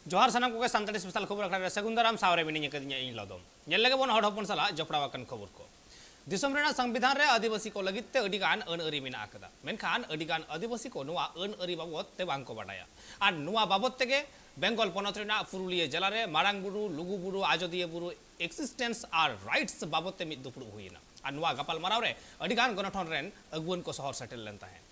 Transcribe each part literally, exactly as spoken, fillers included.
ᱡᱚᱦᱟᱨ ᱥᱟᱱᱟᱢ ᱠᱚᱜᱮ ᱥᱟᱱᱛᱟᱲᱤ ᱥᱯᱮᱥᱟᱞ ᱠᱷᱚᱵᱚᱨ ᱟᱠᱷᱲᱟ ᱨᱮ ᱥᱟᱹᱜᱩᱱ ᱫᱟᱨᱟᱢ᱾ ᱥᱟᱶᱨᱮ ᱢᱤᱱᱟᱹᱧ ᱟᱠᱟᱫᱤᱧᱟ ᱤᱧ ᱞᱚᱫᱚᱢ᱾ ᱧᱮᱞ ᱞᱮᱜᱮ ᱵᱚᱱ ᱦᱚᱲ ᱦᱚᱯᱚᱱ ᱥᱟᱞᱟᱜ ᱡᱚᱯᱲᱟᱣ ᱟᱠᱟᱱ ᱠᱷᱚᱵᱚᱨ ᱠᱚ᱾ ᱫᱤᱥᱚᱢ ᱨᱮᱱᱟᱜ ᱥᱚᱝᱵᱤᱫᱷᱟᱱ ᱨᱮ ᱟᱹᱫᱤᱵᱟᱹᱥᱤ ᱠᱚ ᱞᱟᱹᱜᱤᱫ ᱛᱮ ᱟᱹᱰᱤ ᱜᱟᱱ ᱟᱹᱱ ᱟᱹᱨᱤ ᱢᱮᱱᱟᱜ ᱟᱠᱟᱫᱟ, ᱢᱮᱱᱠᱷᱟᱱ ᱟᱹᱰᱤ ᱜᱟᱱ ᱟᱹᱫᱤᱵᱟᱹᱥᱤ ᱠᱚ ᱱᱚᱣᱟ ᱟᱹᱱ ᱟᱹᱨᱤ ᱵᱟᱵᱚᱫ ᱛᱮ ᱵᱟᱝ ᱠᱚ ᱵᱟᱰᱟᱭᱟ᱾ ᱟᱨ ᱱᱚᱣᱟ ᱵᱟᱵᱚᱫ ᱛᱮᱜᱮ ᱵᱮᱝᱜᱚᱞ ᱯᱚᱱᱚᱛ ᱨᱮᱱᱟᱜ ᱯᱩᱨᱩᱞᱤᱭᱟᱹ ᱡᱮᱞᱟ ᱨᱮ ᱢᱟᱨᱟᱝ ᱵᱩᱨᱩ, ᱞᱩᱜᱩ ᱵᱩᱨᱩ, ᱟᱡᱚᱫᱤᱭᱟᱹ ᱵᱩᱨᱩ existence ᱟᱨ rights ᱵᱟᱵᱚᱫ ᱛᱮ ᱢᱤᱫ ᱫᱩᱯᱲᱩᱵ ᱦᱩᱭ ᱮᱱᱟ᱾ ᱟᱨ ᱱᱚᱣᱟ ᱜᱟᱯᱟᱞ ᱢᱟᱨᱟᱣ ᱨᱮ ᱟᱹᱰᱤ ᱜᱟᱱ ᱜᱚᱱᱚᱴᱷᱚᱱ ᱨᱮᱱ ᱟᱹᱜᱩᱣᱟᱹᱱ ᱠᱚ ᱥᱚᱦᱚᱨ ᱥᱮᱴᱮᱨ ᱞᱮᱱ ᱛᱟᱦᱮᱸᱫ᱾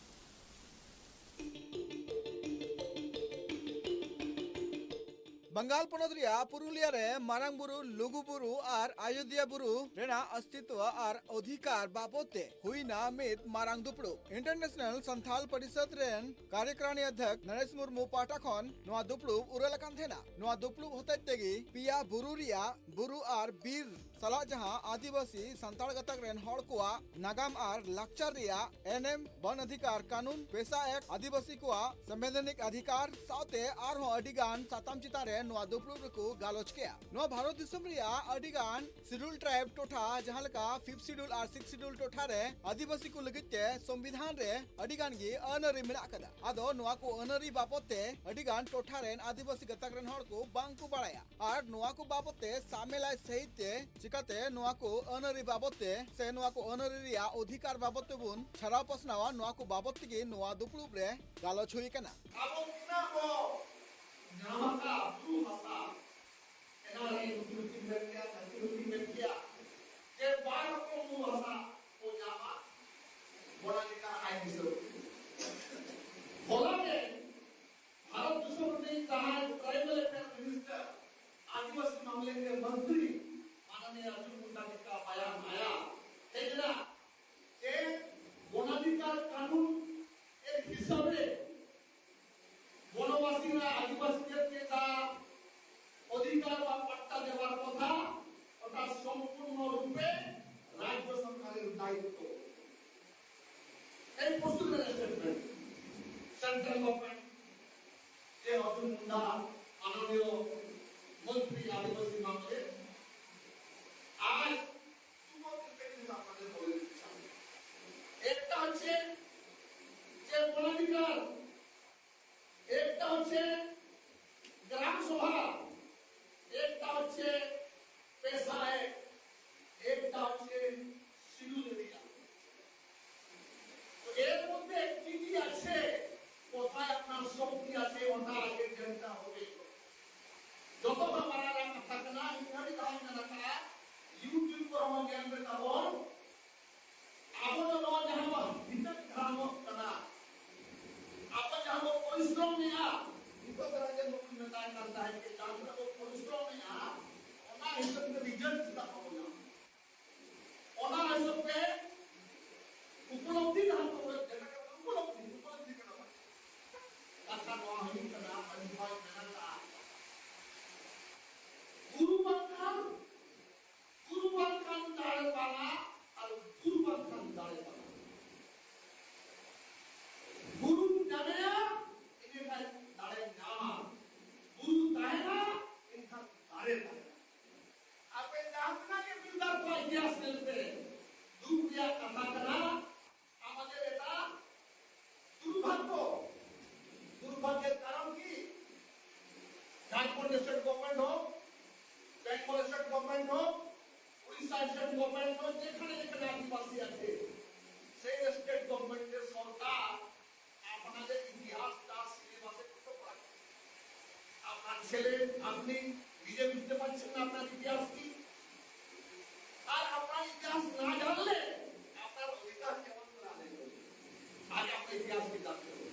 ᱵᱟᱝᱜᱟᱞ ᱯᱚᱱᱚᱛ ᱨᱮᱭᱟᱜ ᱯᱩᱨᱩᱞᱤᱭᱟ ᱨᱮ ᱢᱟᱨᱟᱝ ᱵᱩᱨᱩ, ᱞᱩᱜᱩ ᱵᱩᱨᱩ ᱟᱨ ᱟᱡᱚᱫᱤᱭᱟᱹ ᱵᱩᱨᱩ ᱨᱮᱱᱟᱜ ᱚᱥᱛᱤᱛᱣ ᱟᱨ ᱚᱫᱷᱤᱠᱟᱨ ᱵᱟᱵᱚᱫ ᱛᱮ ᱦᱩᱭᱱᱟ ᱢᱤᱫ ᱢᱟᱨᱟᱝ ᱫᱩᱯᱲᱩᱵ᱾ ᱤᱱᱴᱟᱨᱱᱮᱥᱱᱟᱞ ᱥᱟᱱᱛᱷᱟᱞ ᱯᱚᱨᱤᱥᱚᱫ ᱨᱮᱱ ᱠᱟᱨᱭᱚᱠᱟᱨᱤᱱᱤ ᱚᱫᱷᱭᱚᱠᱥ ᱱᱚᱨᱮᱥ ᱢᱩᱨᱢᱩ ᱯᱟᱦᱴᱟ ᱠᱷᱚᱱ ᱱᱚᱣᱟ ᱫᱩᱯᱲᱩᱵ ᱩᱨᱟᱹᱞ ᱟᱠᱟᱱ ᱛᱟᱦᱮᱱᱟ᱾ ᱱᱚᱣᱟ ᱫᱩᱯᱲᱩᱵ ᱦᱚᱛᱮᱡ ᱛᱮᱜᱮ ᱯᱮᱭᱟ ᱵᱩᱨᱩ ᱨᱮᱭᱟᱜ ᱵᱩᱨᱩ ᱟᱨ ᱵᱤᱨ ᱥᱟᱞᱟᱜ ᱡᱟᱦᱟᱸ ᱟᱹᱫᱤᱵᱟᱹᱥᱤ ᱥᱟᱱᱛᱟᱲ ᱜᱟᱛᱟᱠ ᱨᱮᱱ ᱦᱚᱲ ᱠᱚᱣᱟᱜ ᱱᱟᱜᱟᱢ ᱟᱨ ᱞᱟᱠᱪᱟᱨ ᱨᱮᱭᱟᱜ ᱮᱱᱮᱢ, ᱵᱚᱱ ᱚᱫᱷᱤᱠᱟᱨ ᱠᱟᱹᱱᱩᱱ, ᱯᱮᱥᱟ ᱮᱠᱴ, ᱟᱹᱫᱤᱵᱟᱹᱥᱤ ᱠᱚᱣᱟᱜ ᱥᱚᱢᱵᱤᱫᱷᱟᱱᱤᱠ ᱚᱫᱷᱤᱠᱟᱨ ᱥᱟᱶᱛᱮ ᱟᱨᱦᱚᱸ ᱟᱹᱰᱤ ᱜᱟᱱ ᱥᱟᱛᱟᱢ ᱪᱮᱛᱟᱱ ᱨᱮ ᱱᱚᱣᱟ ᱫᱩᱯᱲᱩᱵ ᱨᱮᱠᱚ ᱜᱟᱞᱚᱪ ᱠᱮᱜᱼᱟ᱾ ᱱᱚᱣᱟ ᱵᱷᱟᱨᱚᱛ ᱫᱤᱥᱚᱢ ᱨᱮᱭᱟᱜ ᱟᱹᱰᱤ ᱜᱟᱱ ᱥᱤᱰᱩᱞ ᱴᱨᱟᱭᱤᱵ ᱴᱚᱴᱷᱟ, ᱡᱟᱦᱟᱸ ᱞᱮᱠᱟ ᱯᱷᱤᱯᱛᱷ ᱥᱤᱰᱩᱞ ᱟᱨ ᱥᱤᱠᱥ ᱥᱤᱰᱩᱞ ᱴᱚᱴᱷᱟ ᱨᱮ ᱟᱹᱫᱤᱵᱟᱹᱥᱤ ᱠᱚ ᱞᱟᱹᱜᱤᱫ ᱛᱮ ᱥᱚᱝᱵᱤᱫᱷᱟᱱ ᱨᱮ ᱟᱹᱰᱤ ᱜᱟᱱ ᱜᱮ ᱟᱹᱱ ᱟᱹᱨᱤ ᱢᱮᱱᱟᱜ ᱟᱠᱟᱫᱟ᱾ ᱟᱫᱚ ᱱᱚᱣᱟ ᱠᱚ ᱟᱹᱱ ᱟᱹᱨᱤ ᱵᱟᱵᱚᱫ ᱛᱮ ᱟᱹᱰᱤ ᱜᱟᱱ ᱴᱚᱴᱷᱟ ᱨᱮᱱ ᱟᱹᱫᱤᱵᱟᱹᱥᱤ ᱜᱟᱛᱟᱠ ᱨᱮᱱ ᱦᱚᱲ ᱠᱚ ᱵᱟᱝ ᱠᱚ ᱵᱟᱲᱟᱭᱟ᱾ ᱟᱨ ᱱᱚᱣᱟ ᱠᱚ ᱵᱟᱵᱚᱛ ᱛᱮ ᱥᱟᱢᱮᱞᱟᱭ ᱥᱟᱹᱦᱤᱡ ᱛᱮ ᱪᱤᱠᱟᱛᱮ ᱱᱚᱣᱟ ᱠᱚ ᱟᱹᱱ ᱟᱹᱨᱤ ᱵᱟᱵᱚᱛ ᱛᱮ ᱥᱮ ᱱᱚᱣᱟ ᱠᱚ ᱟᱹᱱ ᱟᱹᱨᱤ ᱨᱮᱭᱟᱜ ᱚᱫᱷᱤᱠᱟᱨ ᱵᱟᱵᱚᱛ ᱛᱮᱵᱚᱱ ᱪᱷᱟᱨᱟᱣ ᱯᱟᱥᱱᱟᱣᱟ, ᱱᱚᱣᱟ ᱠᱚ ᱵᱟᱵᱚᱛ ᱛᱮᱜᱮ ᱱᱚᱣᱟ ᱫᱩᱯᱲᱩᱵ ᱨᱮ ᱜᱟᱞᱚᱪ ᱦᱩᱭ ᱟᱠᱟᱱᱟ᱾ ᱟᱵᱚ ᱛᱤᱱᱟᱹᱜ ᱵᱚ ᱧᱟᱢ ᱟᱠᱟᱫ ᱵᱩᱨᱩ ᱦᱟᱥᱟ, ᱮᱱᱟᱝ ᱨᱮ ᱱᱩᱠᱤᱱ ᱦᱚᱸᱠᱤᱱ ᱢᱮᱱ ᱠᱮᱭᱟ, ᱱᱟᱹᱠᱤᱱ ᱦᱚᱸᱠᱤᱱ ᱢᱮᱱ ᱠᱮᱭᱟ ᱡᱮ ᱵᱟᱨ ᱨᱚᱠᱚᱢ ᱵᱩᱨᱩ ᱦᱟᱥᱟ ᱠᱚ ᱧᱟᱢᱟ ᱵᱚᱱᱟᱫᱷᱤᱠᱟᱨ ᱟᱭᱤᱱ ᱦᱤᱥᱟᱹᱵ ᱛᱮ᱾ ᱦᱚᱞᱟ ᱜᱮ ᱵᱷᱟᱨᱚᱛ ᱫᱤᱥᱚᱢ ᱨᱤᱱᱤᱡ ᱡᱟᱦᱟᱸᱭ ᱴᱨᱟᱭᱵᱟᱞ ᱮᱯᱷᱮᱭᱟᱨ ᱢᱤᱱᱤᱥᱴᱟᱨ, ᱟᱹᱫᱤᱵᱟᱹᱥᱤ ᱢᱟᱢᱞᱮ ᱨᱮᱱ ᱢᱚᱱᱛᱨᱤ ᱢᱟᱱᱚᱱᱤᱭᱟ ᱚᱨᱡᱩᱱ ᱢᱩᱱᱰᱟ ᱞᱮᱠᱟ ᱵᱟᱭᱟᱱ ᱟᱭᱟ ᱦᱮᱡ ᱮᱱᱟ ᱡᱮ ᱵᱚᱱᱟᱫᱷᱤᱠᱟᱨ ᱠᱟᱹᱱᱩᱱ ᱮᱨ ᱦᱤᱥᱟᱹᱵ ᱨᱮ ᱵᱚᱱᱚᱵᱟᱥᱤ ᱨᱮ ᱟᱹᱫᱤᱵᱟᱹᱥᱤ ᱡᱟᱹᱛ ᱠᱚ ᱡᱟ ᱚᱫᱷᱤᱠᱟᱨ ᱵᱟ ᱯᱟᱴᱴᱟ ᱫᱮᱣᱟᱨ ᱠᱚᱛᱷᱟ, ᱚᱨᱛᱷᱟᱛ ᱥᱚᱢᱯᱩᱨᱱᱚ ᱨᱩᱯᱮ ᱨᱟᱡᱽᱡᱚ ᱥᱚᱨᱠᱟᱨᱮᱨ ᱫᱟᱭᱤᱛᱛᱚ᱾ ᱮᱭ ᱯᱚᱥᱪᱤᱢ ᱨᱮᱱᱟᱜ ᱥᱴᱮᱴᱢᱮᱱᱴ, ᱥᱮᱱᱴᱨᱟᱞ ᱜᱚᱵᱷᱚᱨᱱᱢᱮᱱᱴ, ᱡᱮ ᱚᱨᱡᱩᱱ ᱢᱩᱱᱰᱟ, ᱢᱟᱱᱚᱱᱤᱭᱚ ᱢᱚᱱᱛᱨᱤ ᱟᱹᱫᱤᱵᱟᱹᱥᱤ ᱢᱟᱢᱞᱮ, ᱟᱡ যুবক থেকে কিন্তু আপনাদের বলে দিতে চান। একটা হচ্ছে যে বনাধিকার, একটা হচ্ছে গ্রাম ঝাড়খণ্ড স্টেট গভর্নমেন্ট হোক, বেঙ্গল স্টেট গভর্নমেন্ট হোক, উড়িষ্যা স্টেট গভর্নমেন্ট হোক, যেখানে যেখানে আদিবাসী আছে, সেই স্টেট গভর্নমেন্টের সরকার আপনাদের ইতিহাসটা সিলেবাসে করতে পারে। আপনার ছেলে, আপনি নিজে বুঝতে পারছেন না আপনার ইতিহাস কি, আর আপনার ইতিহাস না জানলে আপনার অধিকার কেমন করে আদায় করবে? আগে আপনার ইতিহাস কি জানতে হবে।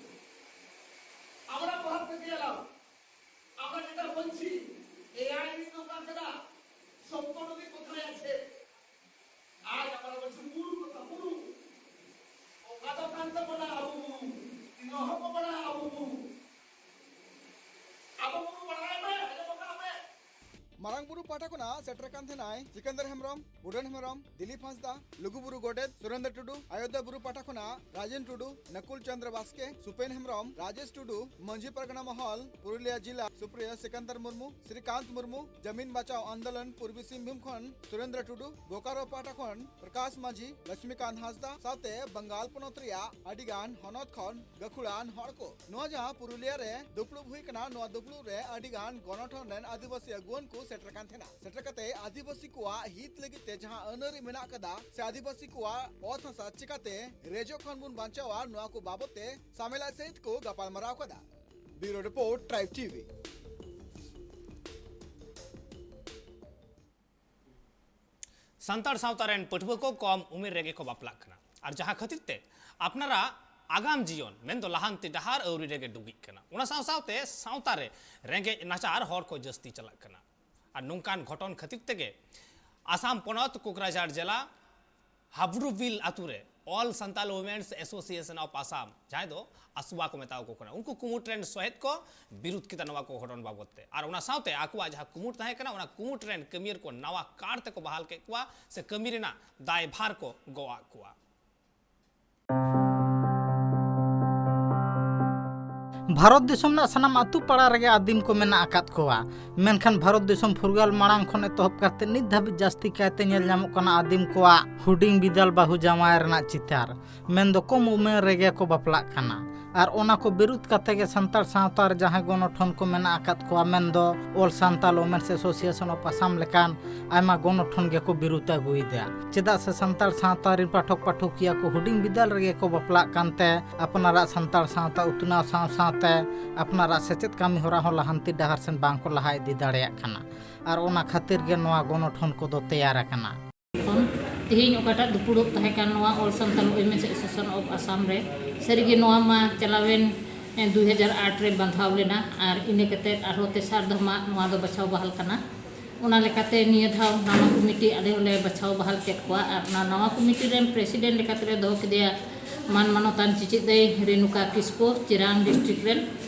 আমরা কোথা থেকে এলাম? আমরা যেটা বলছি, এআই নৌকা কেনা, সত্য নদী কোথায় আছে? আজ আমরা বলছি মুরু কথা, মুরু। ᱚᱠᱟ ᱫᱚ ᱠᱟᱱ ᱛᱟᱵᱚᱱᱟ ᱟᱵᱚ ᱵᱩᱨᱩ? ᱛᱤᱱᱟᱹᱜ ᱦᱚᱲ ᱠᱚ ᱵᱟᱲᱟᱭᱟ ᱟᱵᱚ ᱵᱩᱨᱩ? ᱟᱵᱚ ᱵᱩᱨᱩ ᱵᱟᱲᱟᱭ ᱯᱮ, ᱟᱸᱡᱚᱢ ᱟᱠᱟᱫ ᱯᱮ? ᱢᱟᱨᱟᱝ ᱵᱩᱨᱩ ᱯᱟᱦᱴᱟ ᱠᱷᱚᱱᱟᱜ ᱥᱮᱴᱮᱨ ᱠᱟᱱ ᱛᱟᱦᱮᱱᱟᱭ ᱥᱤᱠᱟᱱᱫᱟᱨ ᱦᱮᱢᱵᱨᱚᱢ, ᱵᱩᱰᱷᱟᱹᱱ ᱦᱮᱢᱵᱨᱚᱢ, ᱫᱤᱞᱤᱯ ᱦᱟᱸᱥᱫᱟ, ᱞᱩᱜᱩᱵᱩᱨᱩ ᱜᱚᱰᱮᱛ ᱥᱩᱨᱮᱱᱫᱨᱚ ᱴᱩᱰᱩ, ᱟᱭᱳᱫᱷᱭᱟ ᱵᱩᱨᱩ ᱯᱟᱦᱴᱟ ᱠᱷᱚᱱᱟᱜ ᱨᱟᱡᱮᱱ ᱴᱩᱰᱩ, ᱱᱟᱠᱩᱞ ᱪᱚᱸᱫᱽᱨᱚ ᱵᱟᱥᱠᱮ, ᱥᱩᱯᱮᱱ ᱦᱮᱢᱵᱨᱚᱢ, ᱨᱟᱡᱮᱥ ᱴᱩᱰᱩ, ᱢᱟᱹᱡᱷᱤ ᱯᱟᱨᱜᱟᱱᱟ ᱢᱚᱦᱚᱞ, ᱯᱩᱨᱩᱞᱤᱭᱟᱹ ᱡᱤᱞᱟ ᱥᱩᱯᱨᱤᱭᱟᱹ ᱥᱤᱠᱟᱱᱫᱟᱨ ᱢᱩᱨᱢᱩ, ᱥᱨᱤᱠᱟᱱᱛ ᱢᱩᱨᱢᱩ, ᱡᱟᱢᱤᱱ ᱵᱟᱪᱟᱣ ᱟᱱᱫᱳᱞᱚᱱ ᱯᱩᱨᱵᱤ ᱥᱤᱝᱵᱷᱩᱢ ᱠᱷᱚᱱ ᱥᱩᱨᱮᱱᱫᱨᱚ ᱴᱩᱰᱩ, ᱵᱳᱠᱟᱨᱳ ᱯᱟᱦᱴᱟ ᱠᱷᱚᱱ ᱯᱨᱚᱠᱟᱥ ᱢᱟᱹᱡᱷᱤ, ᱞᱚᱠᱥᱢᱤᱠᱟᱱᱛ ᱦᱟᱸᱥᱫᱟ ᱥᱟᱶᱛᱮ ᱵᱟᱝᱜᱟᱞ ᱯᱚᱱᱚᱛ ᱨᱮᱭᱟᱜ ᱟᱹᱰᱤ ᱜᱟᱱ ᱦᱚᱱᱚᱛ ᱠᱷᱚᱱ ᱜᱟᱹᱠᱷᱩᱲᱟᱱ ᱦᱚᱲ ᱠᱚ᱾ ᱱᱚᱣᱟ ᱡᱟᱦᱟᱸ ᱯᱩᱨᱩᱞᱤᱭᱟᱹ ᱨᱮ ᱫᱩᱯᱲᱩᱵ ᱦᱩᱭ ᱠᱟᱱᱟ, ᱱᱚᱣᱟ ᱫᱩᱯᱲᱩᱵ ᱨᱮ ᱟᱹᱰᱤ ᱜᱟᱱ ᱜᱚᱱᱚᱴᱷᱚᱱ ᱨᱮᱱ ᱟᱹᱫᱤᱵᱟᱹᱥᱤ ᱟᱹᱜᱩᱣᱟᱹᱱ ᱠᱚ ᱥᱮᱴᱮᱨ ᱠᱟᱱ ᱛᱟᱦᱮᱱᱟ᱾ ᱥᱮᱴᱮᱨ ᱠᱟᱛᱮ ᱟᱹᱫᱤᱵᱟᱹᱥᱤ ᱠᱚᱣᱟᱜ ᱦᱤᱛ ᱞᱟᱹᱜᱤᱫ ᱛᱮ ᱡᱟᱦᱟᱸ ᱟᱹᱱᱟᱹᱨᱤ ᱢᱮᱱᱟᱜ ᱠᱟᱫᱟ ᱥᱮ ᱟᱹᱫᱤᱵᱟᱹᱥᱤ ᱠᱚᱣᱟᱜ ᱚᱛ ᱦᱟᱥᱟ ᱪᱤᱠᱟᱛᱮ ᱨᱮᱡᱚᱜ ᱠᱷᱚᱱ ᱵᱚᱱ ᱵᱟᱧᱪᱟᱣᱟ, ᱱᱚᱣᱟ ᱠᱚ ᱵᱟᱵᱚᱛ ᱛᱮ ᱥᱟᱢᱮᱞᱟᱭ ᱥᱟᱹᱦᱤᱛ ᱠᱚ ᱜᱟᱯᱟᱞ ᱢᱟᱨᱟᱣ ᱠᱟᱫᱟ᱾ ᱵᱤᱭᱩᱨᱳ ᱨᱤᱯᱳᱨᱴ, ᱴᱨᱟᱭᱤᱵᱽ ᱴᱤᱵᱷᱤ᱾ ᱥᱟᱱᱛᱟᱲ ᱥᱟᱶᱛᱟ ᱨᱮᱱ ᱯᱟᱹᱴᱷᱩᱣᱟᱹ ᱠᱚ ᱠᱚᱢ ᱩᱢᱮᱨ ᱨᱮᱜᱮ ᱠᱚ ᱵᱟᱯᱞᱟᱜ ᱠᱟᱱᱟ, ᱟᱨ ᱡᱟᱦᱟᱸ ᱠᱷᱟᱹᱛᱤᱨ ᱛᱮ ᱟᱯᱱᱟᱨᱟᱜ ᱟᱜᱟᱢ ᱡᱤᱭᱚᱱ ᱢᱮᱱᱫᱚ ᱞᱟᱦᱟᱱᱛᱤ ᱰᱟᱦᱟᱨ ᱟᱹᱣᱨᱤ ᱨᱮᱜᱮ ᱰᱩᱜᱤᱜ ᱠᱟᱱᱟ᱾ ᱚᱱᱟ ᱥᱟᱶ ᱥᱟᱶᱛᱮ ᱥᱟᱶᱛᱟ ᱨᱮ ᱨᱮᱸᱜᱮᱡ ᱱᱟᱪᱟᱨ ᱦᱚᱲ ᱠᱚ ᱡᱟᱹᱥᱛᱤ ᱪᱟᱞᱟᱜ ᱠᱟᱱᱟ᱾ ᱟᱨ ᱱᱚᱝᱠᱟᱱ ᱜᱷᱚᱴᱚᱱ ᱠᱷᱟᱹᱛᱤᱨ ᱛᱮᱜᱮ ᱟᱥᱟᱢ ᱯᱚᱱᱚᱛ ᱠᱳᱠᱨᱟᱡᱷᱟᱲ ᱡᱮᱞᱟ ᱦᱟᱵᱨᱩᱵᱤᱞ ᱟᱛᱩ ᱨᱮ All Santal Women's Association of Assam, ᱡᱟᱦᱟᱸᱭ ᱫᱚ ᱟᱥᱣᱟ ᱠᱚ ᱢᱮᱛᱟᱣ ᱠᱚ ᱠᱟᱱᱟ, ᱩᱱᱠᱩ ᱠᱩᱢᱩᱴ ᱨᱮᱱ ᱥᱚᱦᱮᱫ ᱠᱚ ᱵᱤᱨᱩᱫᱷ ᱠᱮᱫᱟ ᱱᱚᱣᱟ ᱠᱚ ᱜᱷᱚᱴᱚᱱ ᱵᱟᱵᱚᱛ ᱛᱮ᱾ ᱟᱨ ᱚᱱᱟ ᱥᱟᱶᱛᱮ ᱟᱠᱚᱣᱟᱜ ᱡᱟᱦᱟᱸ ᱠᱩᱢᱩᱴ ᱛᱟᱦᱮᱸ ᱠᱟᱱᱟ, ᱚᱱᱟ ᱠᱩᱢᱩᱴ ᱨᱮᱱ ᱠᱟᱹᱢᱤᱭᱟᱹᱨ ᱠᱚ ᱱᱟᱣᱟ ᱠᱟᱨ ᱛᱮᱠᱚ ᱵᱟᱦᱟᱞ ᱠᱮᱫ ᱠᱚᱣᱟ ᱥᱮ ᱠᱟᱹᱢᱤ ᱨᱮᱱᱟᱜ ᱫᱟᱭᱵᱷᱟᱨ ᱠᱚ ᱜᱚᱜ ᱟᱫ ᱠᱚᱣᱟ᱾ ᱵᱷᱟᱨᱚᱛ ᱫᱤᱥᱚᱢ ᱨᱮᱱᱟᱜ ᱥᱟᱱᱟᱢ ᱟᱹᱛᱩ ᱯᱟᱲᱟ ᱨᱮᱜᱮ ᱟᱹᱫᱤᱢ ᱠᱚ ᱢᱮᱱᱟᱜ ᱟᱠᱟᱫ ᱠᱚᱣᱟ᱾ ᱢᱮᱱᱠᱷᱟᱱ ᱵᱷᱟᱨᱚᱛ ᱫᱤᱥᱚᱢ ᱯᱷᱩᱨᱜᱟᱹᱞ ᱢᱟᱲᱟᱝ ᱠᱷᱚᱱ ᱮᱛᱚᱦᱚᱵ ᱠᱟᱛᱮ ᱱᱤᱛ ᱫᱷᱟᱹᱵᱤᱡ ᱡᱟᱹᱥᱛᱤ ᱠᱟᱭᱛᱮ ᱧᱮᱞ ᱧᱟᱢᱚᱜ ᱠᱟᱱᱟ ᱟᱹᱫᱤᱢ ᱠᱚᱣᱟᱜ ᱦᱩᱰᱤᱧ ᱵᱤᱫᱟᱹᱞ ᱵᱟᱹᱦᱩ ᱡᱟᱶᱟᱭ ᱨᱮᱱᱟᱜ ᱪᱤᱛᱟᱹᱨ, ᱢᱮᱱᱫᱚ ᱠᱚᱢ ᱩᱢᱮᱨ ᱨᱮᱜᱮ ᱠᱚ ᱵᱟᱯᱞᱟᱜ ᱠᱟᱱᱟ᱾ ᱟᱨ ᱚᱱᱟ ᱠᱚ ᱵᱤᱨᱩᱫᱷ ᱠᱟᱛᱮ ᱜᱮ ᱥᱟᱱᱛᱟᱲ ᱥᱟᱶᱛᱟ ᱨᱮ ᱡᱟᱦᱟᱸᱭ ᱜᱚᱱᱚᱴᱷᱚᱱ ᱠᱚ ᱢᱮᱱᱟᱜ ᱟᱠᱟᱫ ᱠᱚᱣᱟ, ᱢᱮᱱᱫᱚ All Santal Women's Association of Assam ᱞᱮᱠᱟᱱ ᱟᱭᱢᱟ ᱜᱚᱱᱚᱴᱷᱚᱱ ᱜᱮᱠᱚ ᱵᱤᱨᱩᱫᱷ ᱟᱹᱜᱩᱭᱮᱫᱟ᱾ ᱪᱮᱫᱟᱜ ᱥᱮ ᱥᱟᱱᱛᱟᱲ ᱥᱟᱶᱛᱟ ᱨᱮᱱ ᱯᱟᱴᱷᱚᱠ ᱯᱟᱴᱷᱚᱠᱤᱭᱟᱹ ᱠᱚ ᱦᱩᱰᱤᱧ ᱵᱤᱫᱟᱹᱞ ᱨᱮᱜᱮ ᱠᱚ ᱵᱟᱯᱞᱟᱜ ᱠᱟᱱᱛᱮ ᱟᱯᱱᱟᱨᱟᱜ ᱥᱟᱱᱛᱟᱲ ᱥᱟᱶᱛᱟ ᱩᱛᱱᱟᱹᱣ ᱥᱟᱶ ᱥᱟᱶᱛᱮ ᱟᱯᱱᱟᱨᱟᱜ ᱥᱮᱪᱮᱫ ᱠᱟᱹᱢᱤ ᱦᱚᱨᱟ ᱦᱚᱸ ᱞᱟᱦᱟᱱᱛᱤ ᱰᱟᱦᱟᱨ ᱥᱮᱱ ᱵᱟᱝ ᱠᱚ ᱞᱟᱦᱟ ᱤᱫᱤ ᱫᱟᱲᱮᱭᱟᱜ ᱠᱟᱱᱟ᱾ ᱟᱨ ᱚᱱᱟ ᱠᱷᱟᱹᱛᱤᱨ ᱜᱮ ᱱᱚᱣᱟ ᱜᱚᱱᱚᱴᱷᱚᱱ ᱠᱚᱫᱚ ᱛᱮᱭᱟᱨ ᱟᱠᱟᱱᱟ᱾ ᱠᱷᱚᱱ ᱛᱮᱦᱮᱧ ᱚᱠᱟᱴᱟᱜ ᱫᱩᱯᱲᱩᱵ ᱛᱟᱦᱮᱸ ᱠᱟᱱ ᱱᱚᱣᱟ All Santal Women's Association of Assam ᱨᱮ, ᱥᱟᱹᱨᱤᱜᱮ ᱱᱚᱣᱟ ᱢᱟ ᱪᱟᱞᱟᱣᱮᱱ, ᱮ, ᱫᱩ ᱦᱟᱡᱟᱨ ᱟᱴ ᱨᱮ ᱵᱟᱸᱫᱷᱟᱣ ᱞᱮᱱᱟ ᱟᱨ ᱤᱱᱟᱹ ᱠᱟᱛᱮ ᱟᱨᱦᱚᱸ ᱛᱮᱥᱟᱨ ᱫᱷᱟᱣ ᱢᱟ ᱱᱚᱣᱟ ᱫᱚ ᱵᱟᱪᱷᱟᱣ ᱵᱟᱦᱟᱞ ᱠᱟᱱᱟ᱾ ᱚᱱᱟ ᱞᱮᱠᱟᱛᱮ ᱱᱤᱭᱟᱹ ᱫᱷᱟᱣ ᱱᱟᱣᱟ ᱠᱚᱢᱤᱴᱤ ᱟᱞᱮ ᱦᱚᱸᱞᱮ ᱵᱟᱪᱷᱟᱣ ᱵᱟᱦᱟᱞ ᱠᱮᱫ ᱠᱚᱣᱟ ᱟᱨ ᱚᱱᱟ ᱱᱟᱣᱟ ᱠᱚᱢᱤᱴᱤ ᱨᱮᱱ ᱯᱨᱮᱥᱤᱰᱮᱱᱴ ᱞᱮᱠᱟᱛᱮᱞᱮ ᱫᱚᱦᱚ ᱠᱮᱫᱮᱭᱟ ᱢᱟᱱ ᱢᱟᱱᱚᱛᱟᱱ ᱪᱤᱪᱤᱫ ᱫᱟᱹᱭ ᱨᱮᱱᱩᱠᱟ ᱠᱤᱥᱠᱩ, ᱪᱤᱨᱟᱝ ᱰᱤᱥᱴᱨᱤᱠᱴ ᱨᱮᱱ,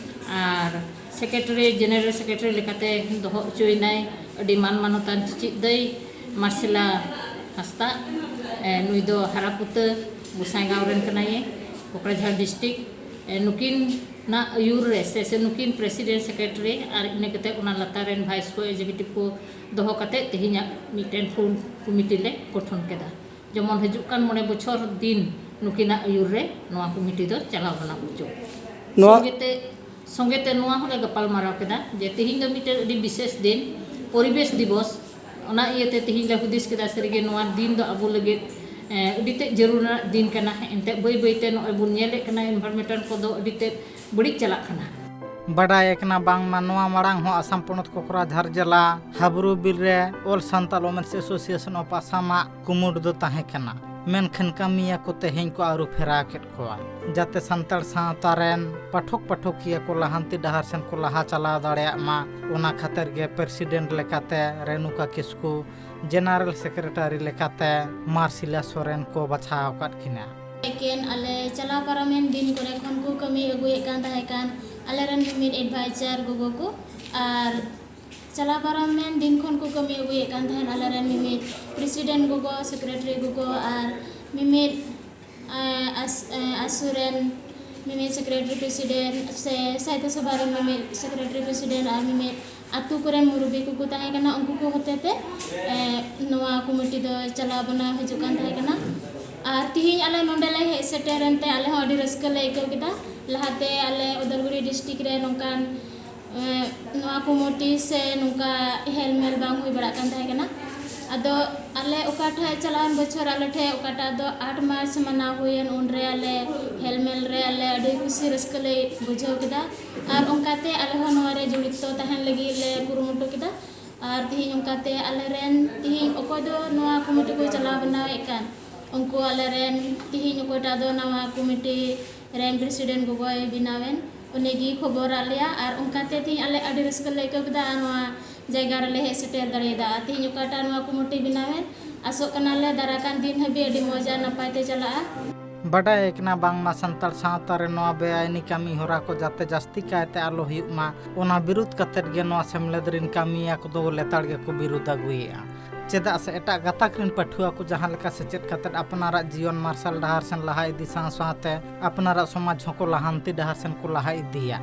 ᱟᱨ ᱥᱮᱠᱨᱮᱴᱟᱨᱤ, ᱡᱮᱱᱟᱨᱮᱞ ᱥᱮᱠᱨᱮᱴᱟᱨᱤ ᱞᱮᱠᱟᱛᱮ ᱫᱚᱦᱚ ᱦᱚᱪᱚᱭᱮᱱᱟᱭ ᱟᱹᱰᱤ ᱢᱟᱱ ᱢᱟᱱᱚᱛᱟᱱ ᱪᱤᱪᱤᱫ ᱫᱟᱹᱭ ᱢᱟᱨᱥᱮᱞᱟ ᱦᱟᱸᱥᱫᱟ᱾ ᱮ, ᱱᱩᱭ ᱫᱚ ᱦᱟᱨᱟᱯᱩᱛᱟᱹ ᱜᱚᱸᱥᱟᱭᱜᱟᱸᱣ ᱨᱮᱱ ᱠᱟᱱᱟᱭᱮ, ᱠᱚᱠᱲᱟᱡᱷᱟᱲ ᱰᱤᱥᱴᱨᱤᱠᱴ᱾ ᱮ, ᱱᱩᱠᱤᱱᱟᱜ ᱟᱹᱭᱩᱨ ᱨᱮ ᱥᱮ, ᱥᱮ ᱱᱩᱠᱤᱱ ᱯᱨᱮᱥᱤᱰᱮᱱᱴ, ᱥᱮᱠᱨᱮᱴᱟᱨᱤ ᱟᱨ ᱤᱱᱟᱹ ᱠᱟᱛᱮ ᱚᱱᱟ ᱞᱟᱛᱟᱨ ᱨᱮᱱ ᱵᱷᱟᱭᱤᱥ ᱠᱚ, ᱮᱠᱡᱤᱠᱤᱭᱩᱴᱤᱵᱷ ᱠᱚ ᱫᱚᱦᱚ ᱠᱟᱛᱮ ᱛᱮᱦᱮᱧᱟᱜ ᱢᱤᱫᱴᱮᱱ ᱯᱷᱩᱞ ᱠᱚᱢᱤᱴᱤ ᱞᱮ ᱜᱚᱴᱷᱚᱱ ᱠᱮᱫᱟ᱾ ᱡᱮᱢᱚᱱ ᱦᱤᱡᱩᱜ ᱠᱟᱱ ᱢᱚᱬᱮ ᱵᱚᱪᱷᱚᱨ ᱫᱤᱱ ᱱᱩᱠᱤᱱᱟᱜ ᱟᱹᱭᱩᱨ ᱨᱮ ᱱᱚᱣᱟ ᱠᱚᱢᱤᱴᱤ ᱫᱚ ᱪᱟᱞᱟᱣ ᱜᱟᱱᱚᱜ ᱦᱚᱪᱚ᱾ ᱱᱚᱣᱟ ᱥᱚᱸᱜᱮᱛᱮ, ᱥᱚᱸᱜᱮᱛᱮ ᱱᱚᱣᱟ ᱦᱚᱸᱞᱮ ᱜᱟᱯᱟᱞ ᱢᱟᱨᱟᱣ ᱠᱮᱫᱟ ᱡᱮ ᱛᱮᱦᱮᱧ ᱫᱚ ᱢᱤᱫᱴᱮᱱ ᱟᱹᱰᱤ ᱵᱤᱥᱮᱥ ᱫᱤᱱ, ᱯᱚᱨᱤᱵᱮᱥ ᱫᱤᱵᱚᱥ, ᱚᱱᱟ ᱤᱭᱟᱹᱛᱮ ᱛᱮᱦᱮᱧ ᱞᱮ ᱦᱩᱫᱤᱥ ᱠᱮᱫᱟ ᱥᱟᱹᱨᱤᱜᱮ ᱱᱚᱣᱟ ᱫᱤᱱ ᱫᱚ ᱟᱵᱚ ᱞᱟᱹᱜᱤᱫ, ᱮ, ᱟᱹᱰᱤ ᱛᱮᱫ ᱡᱟᱹᱨᱩᱲ ᱨᱮᱱᱟᱜ ᱫᱤᱱ ᱠᱟᱱᱟ᱾ ᱮᱱᱛᱮᱫ ᱵᱟᱹᱭ ᱵᱟᱹᱭᱛᱮ ᱱᱚᱜᱼᱚᱭ ᱵᱚᱱ ᱧᱮᱞᱮᱫ ᱠᱟᱱᱟ environment ᱠᱚᱫᱚ ᱟᱹᱰᱤ ᱛᱮᱫ ᱵᱟᱹᱲᱤᱡ ᱪᱟᱞᱟᱜ ᱠᱟᱱᱟ᱾ ᱵᱟᱰᱟᱭ ᱟᱠᱟᱱᱟ ᱵᱟᱝᱢᱟ ᱱᱚᱣᱟ ᱢᱟᱲᱟᱝ ᱦᱚᱸ ᱟᱥᱟᱢ ᱯᱚᱱᱚᱛ ᱠᱚᱠᱨᱟᱡᱷᱟᱨ ᱡᱮᱞᱟ ᱦᱟᱵᱨᱩ ᱵᱤᱞ ᱨᱮ All Santal Women's Association of Assam ᱟᱜ ᱠᱩᱢᱩᱴ ᱫᱚ ᱛᱟᱦᱮᱸ ᱠᱟᱱᱟ, ᱢᱮᱱᱠᱷᱟᱱ ᱠᱟᱹᱢᱤᱭᱟᱹ ᱠᱚ ᱛᱮᱦᱮᱧ ᱠᱚ ᱟᱹᱨᱩ ᱯᱷᱮᱨᱟᱣ ᱠᱮᱫ ᱠᱚᱣᱟ᱾ ᱡᱟᱛᱮ ᱥᱟᱱᱛᱟᱲ ᱥᱟᱶᱛᱟ ᱨᱮᱱ ᱯᱟᱴᱷᱚᱠ ᱯᱟᱴᱷᱚᱠᱤᱭᱟᱹ ᱠᱚ ᱞᱟᱦᱟᱱᱛᱤ ᱰᱟᱦᱟᱨ ᱥᱮᱱ ᱠᱚ ᱞᱟᱦᱟ ᱪᱟᱞᱟᱣ ᱫᱟᱲᱮᱭᱟᱜ ᱢᱟ, ᱚᱱᱟ ᱠᱷᱟᱹᱛᱤᱨ ᱜᱮ ᱯᱨᱮᱥᱤᱰᱮᱱᱴ ᱞᱮᱠᱟᱛᱮ ᱨᱮᱱᱩᱠᱟ ᱠᱤᱥᱠᱩ, ᱡᱮᱱᱟᱨᱮᱞ ᱥᱮᱠᱨᱮᱴᱟᱨᱤ ᱞᱮᱠᱟᱛᱮ ᱢᱟᱨᱥᱤᱞᱟ ᱥᱚᱨᱮᱱ ᱠᱚ ᱵᱟᱪᱷᱟᱣ ᱟᱠᱟᱫ ᱠᱤᱱᱟ᱾ ᱮᱠᱮᱱ ᱟᱞᱮ ᱪᱟᱞᱟᱣ ᱯᱟᱨᱚᱢᱮᱱ ᱫᱤᱱ ᱠᱚᱨᱮ ᱠᱷᱚᱱ ᱠᱚ ᱠᱟᱹᱢᱤ ᱟᱹᱜᱩᱭᱮᱫ ᱠᱟᱱ ᱛᱟᱦᱮᱸ ᱠᱟᱱ ᱟᱞᱮᱨᱮᱱ ᱢᱤᱢᱤᱫ ᱮᱰᱵᱷᱟᱭᱡᱟᱨ ᱜᱚᱜᱚ ᱠᱚ, ᱟᱨ ᱪᱟᱞᱟᱣ ᱯᱟᱨᱚᱢᱮᱱ ᱫᱤᱱ ᱠᱷᱚᱱ ᱠᱚ ᱠᱟᱹᱢᱤ ᱟᱹᱜᱩᱭᱮᱫ ᱠᱟᱱ ᱛᱟᱦᱮᱸᱱ ᱟᱞᱮᱨᱮᱱ ᱢᱤᱢᱤᱫ ᱯᱨᱮᱥᱤᱰᱮᱱᱴ ᱜᱚᱜᱚ, ᱥᱮᱠᱨᱮᱴᱟᱨᱤ ᱜᱚᱜᱚ ᱟᱨ ᱢᱤᱢᱤᱫ, ᱮᱸ, ᱟᱥ-, ᱮᱸ, ᱟᱥᱩ ᱨᱮᱱ ᱢᱤᱢᱤᱫ ᱥᱮᱠᱨᱮᱴᱟᱨᱤ ᱯᱨᱮᱥᱤᱰᱮᱱᱴ ᱥᱮ ᱥᱟᱭᱛᱟ ᱥᱚᱵᱷᱟ ᱨᱮᱱ ᱢᱤᱢᱤᱫ ᱥᱮᱠᱨᱮᱴᱟᱨᱤ ᱯᱨᱮᱥᱤᱰᱮᱱᱴ ᱟᱨ ᱢᱤᱢᱤᱫ ᱟᱛᱳ ᱠᱚᱨᱮᱱ ᱢᱩᱨᱩᱵᱤ ᱠᱚᱠᱚ ᱛᱟᱦᱮᱸ ᱠᱟᱱᱟ, ᱩᱱᱠᱩ ᱠᱚ ᱦᱚᱛᱮᱛᱮ, ᱮᱸ, ᱱᱚᱣᱟ ᱠᱚᱢᱤᱴᱤ ᱫᱚ ᱪᱟᱞᱟᱣ ᱵᱚᱱᱟ ᱦᱤᱡᱩᱜ ᱠᱟᱱ ᱛᱟᱦᱮᱸ ᱠᱟᱱᱟ᱾ ᱟᱨ ᱛᱤᱦᱤᱧ ᱟᱞᱮ ᱱᱚᱰᱮ ᱞᱮ ᱦᱮᱡ ᱥᱮᱴᱮᱨᱮᱱ ᱛᱮ ᱟᱞᱮ ᱦᱚᱸ ᱟᱹᱰᱤ ᱨᱟᱹᱥᱠᱟᱹ ᱞᱮ ᱟᱹᱭᱠᱟᱹᱣ ᱠᱮᱫᱟ᱾ ᱞᱟᱦᱟᱛᱮ ᱟᱞᱮ ᱩᱫᱟᱞᱜᱩᱲᱤ ᱰᱤᱥᱴᱨᱤᱠᱴ ᱨᱮ ᱱᱚᱝᱠᱟᱱ, ᱮ, ᱱᱚᱣᱟ ᱠᱚᱢᱤᱴᱤ ᱥᱮ ᱱᱚᱝᱠᱟ ᱦᱮᱞᱢᱮᱞ ᱵᱟᱝ ᱦᱩᱭ ᱵᱟᱲᱟᱜ ᱠᱟᱱ ᱛᱟᱦᱮᱸ ᱠᱟᱱᱟ᱾ ᱟᱫᱚ ᱟᱞᱮ ᱚᱠᱟᱴᱟᱜ ᱪᱟᱞᱟᱣᱮᱱ ᱵᱚᱪᱷᱚᱨ ᱟᱞᱮ ᱴᱷᱮᱱ ᱚᱠᱟᱴᱟᱜ ᱫᱚ ᱟᱴ ᱢᱟᱨᱪ ᱢᱟᱱᱟᱣ ᱦᱩᱭᱮᱱ, ᱩᱱᱨᱮ ᱟᱞᱮ ᱦᱮᱞᱢᱮᱞ ᱨᱮ ᱟᱞᱮ ᱟᱹᱰᱤ ᱠᱩᱥᱤ ᱨᱟᱹᱥᱠᱟᱹ ᱞᱮ ᱵᱩᱡᱷᱟᱹᱣ ᱠᱮᱫᱟ᱾ ᱟᱨ ᱚᱱᱠᱟᱛᱮ ᱟᱞᱮ ᱦᱚᱸ ᱱᱚᱣᱟ ᱨᱮ ᱡᱚᱲᱤᱛᱚ ᱛᱟᱦᱮᱱ ᱞᱟᱹᱜᱤᱫ ᱞᱮ ᱠᱩᱨᱩᱢᱩᱴᱩ ᱠᱮᱫᱟ᱾ ᱟᱨ ᱛᱤᱦᱤᱧ ᱚᱱᱠᱟᱛᱮ ᱟᱞᱮᱨᱮᱱ ᱛᱤᱦᱤᱧ ᱚᱠᱚᱭ ᱫᱚ ᱱᱚᱣᱟ ᱠᱚᱢᱤᱴᱤ ᱠᱚ ᱪᱟᱞᱟᱣ ᱵᱮᱱᱟᱣᱮᱫ ᱠᱟᱱ, ᱩᱱᱠᱩ ᱟᱞᱮᱨᱮᱱ ᱛᱤᱦᱤᱧ ᱚᱠᱚᱭᱴᱟᱜ ᱫᱚ ᱱᱟᱣᱟ ᱠᱚᱢᱤᱴᱤ ᱨᱮᱱ ᱯᱨᱮᱥᱤᱰᱮᱱᱴ ᱜᱚᱜᱚᱭ ᱵᱮᱱᱟᱣᱮᱱ, ᱩᱱᱤᱜᱮᱭ ᱠᱷᱚᱵᱚᱨᱟᱫ ᱞᱮᱭᱟ᱾ ᱟᱨ ᱚᱱᱠᱟᱛᱮ ᱛᱤᱦᱤᱧ ᱟᱞᱮ ᱟᱹᱰᱤ ᱨᱟᱹᱥᱠᱟᱹ ᱞᱮ ᱟᱹᱭᱠᱟᱹᱣ ᱠᱮᱫᱟ᱾ ᱟᱨ ᱱᱚᱣᱟ ᱡᱟᱭᱜᱟ ᱨᱮᱞᱮ ᱦᱮᱡ ᱥᱮᱴᱮᱨ ᱫᱟᱲᱮᱭᱟᱫᱟ᱾ ᱟᱨ ᱛᱤᱦᱤᱧ ᱚᱠᱟᱴᱟᱜ ᱱᱚᱣᱟ ᱠᱚᱢᱤᱴᱤ ᱵᱮᱱᱟᱣᱮᱱ, ᱟᱥᱚᱜ ᱠᱟᱱᱟᱞᱮ ᱫᱟᱨᱟᱭ ᱠᱟᱱ ᱫᱤᱱ ᱦᱟᱹᱵᱤᱡ ᱟᱹᱰᱤ ᱢᱚᱡᱽ ᱟᱨ ᱱᱟᱯᱟᱭ ᱛᱮ ᱪᱟᱞᱟᱜᱼᱟ᱾ ᱵᱟᱰᱟᱭ ᱠᱟᱱᱟ ᱵᱟᱝᱢᱟ ᱥᱟᱱᱛᱟᱲ ᱥᱟᱶᱛᱟ ᱨᱮ ᱱᱚᱣᱟ ᱵᱮᱟᱭᱤᱱᱤ ᱠᱟᱹᱢᱤ ᱦᱚᱨᱟ ᱠᱚ ᱡᱟᱛᱮ ᱡᱟᱹᱥᱛᱤ ᱠᱟᱭᱛᱮ ᱟᱞᱚ ᱦᱩᱭᱩᱜ ᱢᱟ, ᱚᱱᱟ ᱵᱤᱨᱩᱫᱷ ᱠᱟᱛᱮᱫ ᱜᱮ ᱱᱚᱣᱟ ᱥᱮᱢᱞᱮᱫ ᱨᱤᱱ ᱠᱟᱹᱢᱤᱭᱟᱹ ᱠᱚᱫᱚ ᱞᱮᱛᱟᱲ ᱜᱮᱠᱚ ᱵᱤᱨᱩᱫᱷ ᱟᱹᱜᱩᱭᱮᱫᱼᱟ᱾ ᱪᱮᱫᱟᱜ ᱥᱮ ᱮᱴᱟᱜ ᱜᱟᱛᱟᱠ ᱨᱤᱱ ᱯᱟᱹᱴᱷᱩᱣᱟᱹ ᱠᱚ ᱡᱟᱦᱟᱸ ᱞᱮᱠᱟ ᱥᱮᱪᱮᱫ ᱠᱟᱛᱮᱫ ᱟᱯᱱᱟᱨᱟᱜ ᱡᱤᱭᱚᱱ ᱢᱟᱨᱥᱟᱞ ᱰᱟᱦᱟᱨ ᱥᱮᱱ ᱞᱟᱦᱟ ᱤᱫᱤ ᱥᱟᱶ ᱥᱟᱶᱛᱮ ᱟᱯᱱᱟᱨᱟᱜ ᱥᱚᱢᱟᱡᱽ ᱦᱚᱸᱠᱚ ᱞᱟᱦᱟᱱᱛᱤ ᱰᱟᱦᱟᱨ ᱥᱮᱱ ᱠᱚ ᱞᱟᱦᱟ ᱤᱫᱤᱭᱟ,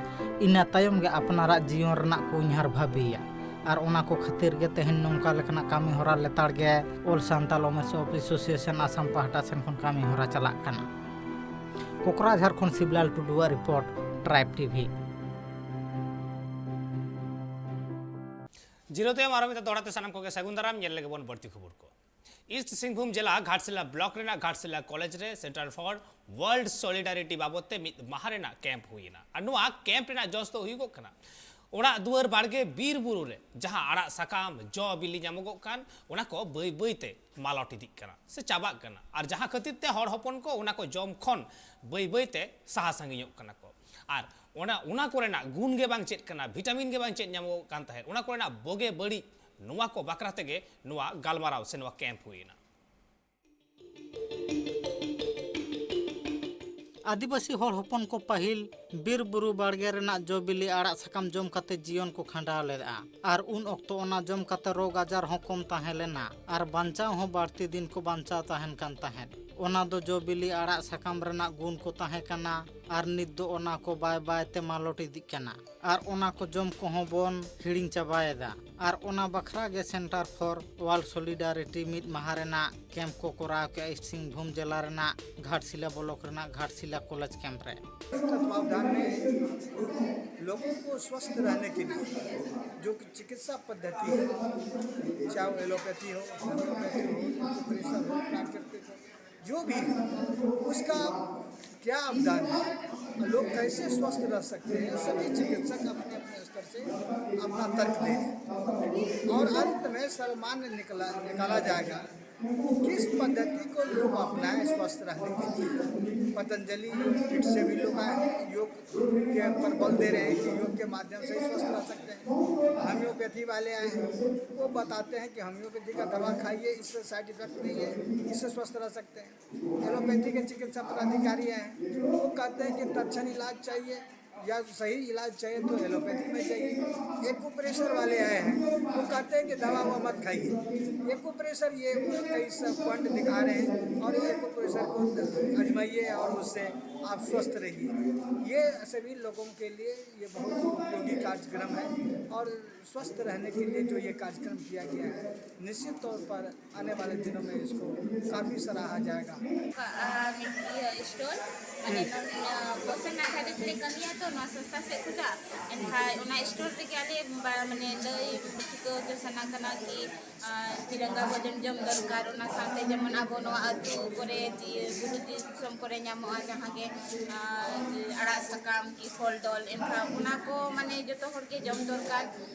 ᱤᱱᱟᱹ ᱛᱟᱭᱚᱢ ᱜᱮ ᱟᱯᱱᱟᱨᱟᱜ ᱡᱤᱭᱚᱱ ᱨᱮᱱᱟᱜ ᱠᱚ ᱩᱭᱦᱟᱹᱨ ᱵᱷᱟᱹᱵᱤᱭᱟ᱾ ᱟᱨ ᱚᱱᱟ ᱠᱚ ᱠᱷᱟᱹᱛᱤᱨ ᱜᱮ ᱛᱮᱦᱮᱧ ᱱᱚᱝᱠᱟ ᱞᱮᱠᱟᱱᱟᱜ ᱠᱟᱹᱢᱤ ᱦᱚᱨᱟ ᱞᱮᱛᱟᱲ ᱜᱮ All Santal Women's Association Assam ᱯᱟᱦᱴᱟ ᱥᱮᱱ ᱠᱷᱚᱱ ᱠᱟᱹᱢᱤ ᱦᱚᱨᱟ ᱪᱟᱞᱟᱜ ᱠᱟᱱᱟ᱾ ᱠᱚᱠᱨᱟᱡᱷᱟᱨ ᱠᱷᱚᱱ ᱥᱤᱵᱞᱟᱞ ᱴᱩᱰᱩᱣᱟᱜ ᱨᱤᱯᱳᱨᱴ, ᱴᱨᱟᱭᱤᱵᱽ ᱴᱤᱵᱷᱤ᱾ ᱡᱤᱨᱟᱹᱣ ᱛᱟᱭᱚᱢ ᱟᱨᱚ ᱢᱤᱫ ᱫᱚᱦᱲᱟ ᱛᱮ ᱥᱟᱱᱟᱢ ᱠᱚᱜᱮ ᱥᱟᱹᱜᱩᱱ ᱫᱟᱨᱟᱢ᱾ ᱧᱮᱞ ᱞᱮᱜᱮ ᱵᱚᱱ ᱵᱟᱹᱲᱛᱤ ᱠᱷᱚᱵᱚᱨ ᱠᱚ᱾ ᱤᱥᱴ ᱥᱤᱝᱵᱷᱩᱢ ᱡᱮᱞᱟ ᱜᱷᱟᱴᱥᱤᱞᱟ ᱵᱞᱚᱠ ᱨᱮᱱᱟᱜ ᱜᱷᱟᱴᱥᱤᱞᱟ ᱠᱚᱞᱮᱡᱽ ᱨᱮ Center for World Solidarity ᱵᱟᱵᱚᱛ ᱛᱮ ᱢᱤᱫ ᱢᱟᱦᱟ ᱨᱮᱱᱟᱜ ᱠᱮᱢᱯ ᱦᱩᱭ ᱮᱱᱟ᱾ ᱟᱨ ᱱᱚᱣᱟ ᱠᱮᱢᱯ ᱨᱮᱱᱟᱜ ᱡᱚᱥ ᱫᱚ ᱦᱩᱭᱩᱜᱚᱜ ᱠᱟᱱᱟ ᱚᱲᱟᱜ ᱫᱩᱣᱟᱹᱨ ᱵᱟᱲᱜᱮ ᱵᱤᱨ ᱵᱩᱨᱩ ᱨᱮ ᱡᱟᱦᱟᱸ ᱟᱲᱟᱜ ᱥᱟᱠᱟᱢ, ᱡᱚ ᱵᱤᱞᱤ ᱧᱟᱢᱚᱜᱚᱜ ᱠᱟᱱ, ᱚᱱᱟ ᱠᱚ ᱵᱟᱹᱭ ᱵᱟᱹᱭ ᱛᱮ ᱢᱟᱞᱚᱴ ᱤᱫᱤᱜ ᱠᱟᱱᱟ ᱥᱮ ᱪᱟᱵᱟᱜ ᱠᱟᱱᱟ᱾ ᱟᱨ ᱡᱟᱦᱟᱸ ᱠᱷᱟᱹᱛᱤᱨ ᱛᱮ ᱦᱚᱲ ᱦᱚᱯᱚᱱ ᱠᱚ ᱚᱱᱟ ᱠᱚ ᱡᱚᱢ ᱠᱷᱚᱱ ᱵᱟᱹᱭ ᱵᱟᱹᱭ ᱛᱮ ᱥᱟᱦᱟ ᱥᱟᱺᱜᱤᱧᱚᱜ ᱠᱟᱱᱟ ᱠᱚ᱾ ᱟᱨ ᱚᱱᱟ, ᱚᱱᱟ ᱠᱚᱨᱮᱱᱟᱜ ᱜᱩᱱ ᱜᱮ ᱵᱟᱝ ᱪᱮᱫ ᱠᱟᱱᱟ, ᱵᱷᱤᱴᱟᱢᱤᱱ ᱜᱮ ᱵᱟᱝ ᱪᱮᱫ ᱧᱟᱢᱚᱜᱚᱜ ᱠᱟᱱ ᱛᱟᱦᱮᱸᱫ, ᱚᱱᱟ ᱠᱚᱨᱮᱱᱟᱜ ᱵᱚᱜᱮ ᱵᱟᱹᱲᱤᱡ, ᱱᱚᱣᱟ ᱠᱚ ᱵᱟᱠᱷᱨᱟ ᱛᱮᱜᱮ ᱱᱚᱣᱟ ᱜᱟᱞᱢᱟᱨᱟᱣ ᱥᱮ ᱱᱚᱣᱟ ᱠᱮᱢᱯ ᱦᱩᱭ ᱮᱱᱟ᱾ ᱟᱹᱫᱤᱵᱟᱹᱥᱤ ᱦᱚᱲ ᱦᱚᱯᱚᱱ ᱠᱚ ᱯᱟᱹᱦᱤᱞ ᱵᱤᱨ ᱵᱩᱨᱩ ᱵᱟᱲᱜᱮ ᱨᱮᱱᱟᱜ ᱡᱚ ᱵᱤᱞᱤ ᱟᱲᱟᱜ ᱥᱟᱠᱟᱢ ᱡᱚᱢ ᱠᱟᱛᱮ ᱡᱤᱭᱚᱱ ᱠᱚ ᱠᱷᱟᱸᱰᱟᱣ ᱞᱮᱫᱼᱟ᱾ ᱟᱨ ᱩᱱ ᱚᱠᱛᱚ ᱚᱱᱟ ᱡᱚᱢ ᱠᱟᱛᱮ ᱨᱳᱜᱽ ᱟᱡᱟᱨ ᱦᱚᱸ ᱠᱚᱢ ᱛᱟᱦᱮᱸ ᱞᱮᱱᱟ ᱟᱨ ᱵᱟᱧᱪᱟᱣ ᱦᱚᱸ ᱵᱟᱹᱲᱛᱤ ᱫᱤᱱ ᱠᱚ ᱵᱟᱧᱪᱟᱣ ᱛᱟᱦᱮᱱ ᱠᱟᱱ ᱛᱟᱦᱮᱸᱫ᱾ ᱚᱱᱟ ᱫᱚ ᱡᱚ ᱵᱤᱞᱤ ᱟᱲᱟᱜ ᱥᱟᱠᱟᱢ ᱨᱮᱱᱟᱜ ᱜᱩᱱ ᱠᱚ ᱛᱟᱦᱮᱸ ᱠᱟᱱᱟ, ᱟᱨ ᱱᱤᱛ ᱫᱚ ᱚᱱᱟ ᱠᱚ ᱵᱟᱭ ᱵᱟᱭ ᱛᱮ ᱢᱟᱞᱚᱴ ᱤᱫᱤᱜ ᱠᱟᱱᱟ, ᱟᱨ ᱚᱱᱟ ᱠᱚ ᱡᱚᱢ ᱠᱚᱦᱚᱸ ᱵᱚᱱ ᱦᱤᱲᱤᱧ ᱪᱟᱵᱟᱭᱮᱫᱟ᱾ ᱟᱨ ᱚᱱᱟ ᱵᱟᱠᱷᱨᱟ ᱜᱮ Center for World Solidarity ᱢᱤᱫ ᱢᱟᱦᱟ ᱨᱮᱱᱟᱜ ᱠᱮᱢᱯ ᱠᱚ ᱠᱚᱨᱟᱣ ᱠᱮᱜᱼᱟ ᱥᱤᱝᱵᱷᱩᱢ ᱡᱮᱞᱟ ᱨᱮᱱᱟᱜ ᱜᱷᱟᱴᱥᱤᱞᱟ ᱵᱞᱚᱠ ᱨᱮᱱᱟᱜ ᱜᱷᱟᱴᱥᱤᱞᱟ ᱠᱚᱞᱮᱡᱽ ᱠᱮᱢᱯ ᱨᱮ᱾ तत्वावधान में लोगों को स्वस्थ रहने के लिए जो कि चिकित्सा पद्धति है, चाहे वो एलोपैथी हो, होम्योपैथी हो, एक्यूप्रेशर हो, प्राकृतिक हो, जो भी है, उसका क्या अवदान है, लोग कैसे स्वस्थ रह सकते हैं, सभी चिकित्सक अपने अपने स्तर से अपना तर्क दे रहे हैं। और अंत में सर्वमान्य निकला निकाला जाएगा, किस पद्धति को लोग अपनाएं स्वस्थ रहने के लिए। पतंजलि योग पीठ से भी लोग आए हैं, योग के पर बल दे रहे हैं कि योग के माध्यम से ही स्वस्थ रह सकते हैं। होम्योपैथी वाले आए हैं, वो बताते हैं कि होम्योपैथी का दवा खाइए, इससे साइड इफेक्ट नहीं है, इससे स्वस्थ रह सकते हैं। एलोपैथी के चिकित्सा पदाधिकारी आए हैं, वो कहते हैं कि तत्क्षण इलाज चाहिए या सही इलाज चाहिए तो एलोपैथी में चाहिए। एक्यूप्रेशर वाले आए हैं, वो कहते हैं कि दवा ववा मत खाइए। एक्यूप्रेशर ये कई सब पॉइंट दिखा रहे हैं और एक्यूप्रेशर को आजमाइए और उससे आप स्वस्थ रहिए। ये सभी लोगों के लिए ये बहुत उपयोगी कार्यक्रम है और स्वस्थ रहने के लिए जो ये कार्यक्रम किया गया है, निश्चित तौर पर आने वाले दिनों में इसको काफ़ी सराहा जाएगा। ᱟᱨ ᱢᱤᱫ ᱤᱭᱟᱹ ᱥᱴᱳᱨ, ᱢᱟᱱᱮ ᱱᱚᱰᱮ, ᱟᱸ, ᱯᱚᱥᱚᱱ ᱟᱫᱷᱟᱨᱤᱛ ᱞᱮ ᱠᱟᱹᱢᱤᱭᱟ ᱛᱚ ᱱᱚᱣᱟ ᱥᱚᱝᱥᱛᱷᱟ ᱥᱮᱫ ᱠᱷᱚᱱᱟᱜ᱾ ᱮᱱᱠᱷᱟᱱ ᱚᱱᱟ ᱥᱴᱳᱨ ᱨᱮᱜᱮ ᱟᱞᱮ ᱵᱟ-, ᱢᱟᱱᱮ ᱞᱟᱹᱭ ᱴᱷᱤᱠᱟᱹ ᱦᱚᱪᱚ ᱥᱟᱱᱟ ᱠᱟᱱᱟ ᱠᱤ, ᱟᱸ, ᱛᱤᱨᱚᱝᱜᱟ ᱵᱷᱳᱡᱚᱱ ᱡᱚᱢ ᱫᱚᱨᱠᱟᱨ᱾ ᱚᱱᱟ ᱥᱟᱶᱛᱮ ᱡᱮᱢᱚᱱ ᱟᱵᱚ ᱱᱚᱣᱟ ᱟᱹᱛᱩ ᱠᱚᱨᱮ, ᱵᱩᱨᱩ ᱫᱤᱥᱚᱢ ᱠᱚᱨᱮ ᱧᱟᱢᱚᱜᱼᱟ ᱡᱟᱦᱟᱸ ᱜᱮ, ᱟᱸ, ᱟᱲᱟᱜ ᱥᱟᱠᱟᱢ ᱠᱤ ᱯᱷᱚᱞ ᱰᱚᱞ, ᱮᱱᱠᱷᱟᱱ ᱚᱱᱟ ᱠᱚ ᱢᱟᱱᱮ ᱡᱚᱛᱚ ᱦᱚᱲ ᱜᱮ ᱡᱚᱢ ᱫᱚᱨᱠᱟᱨ᱾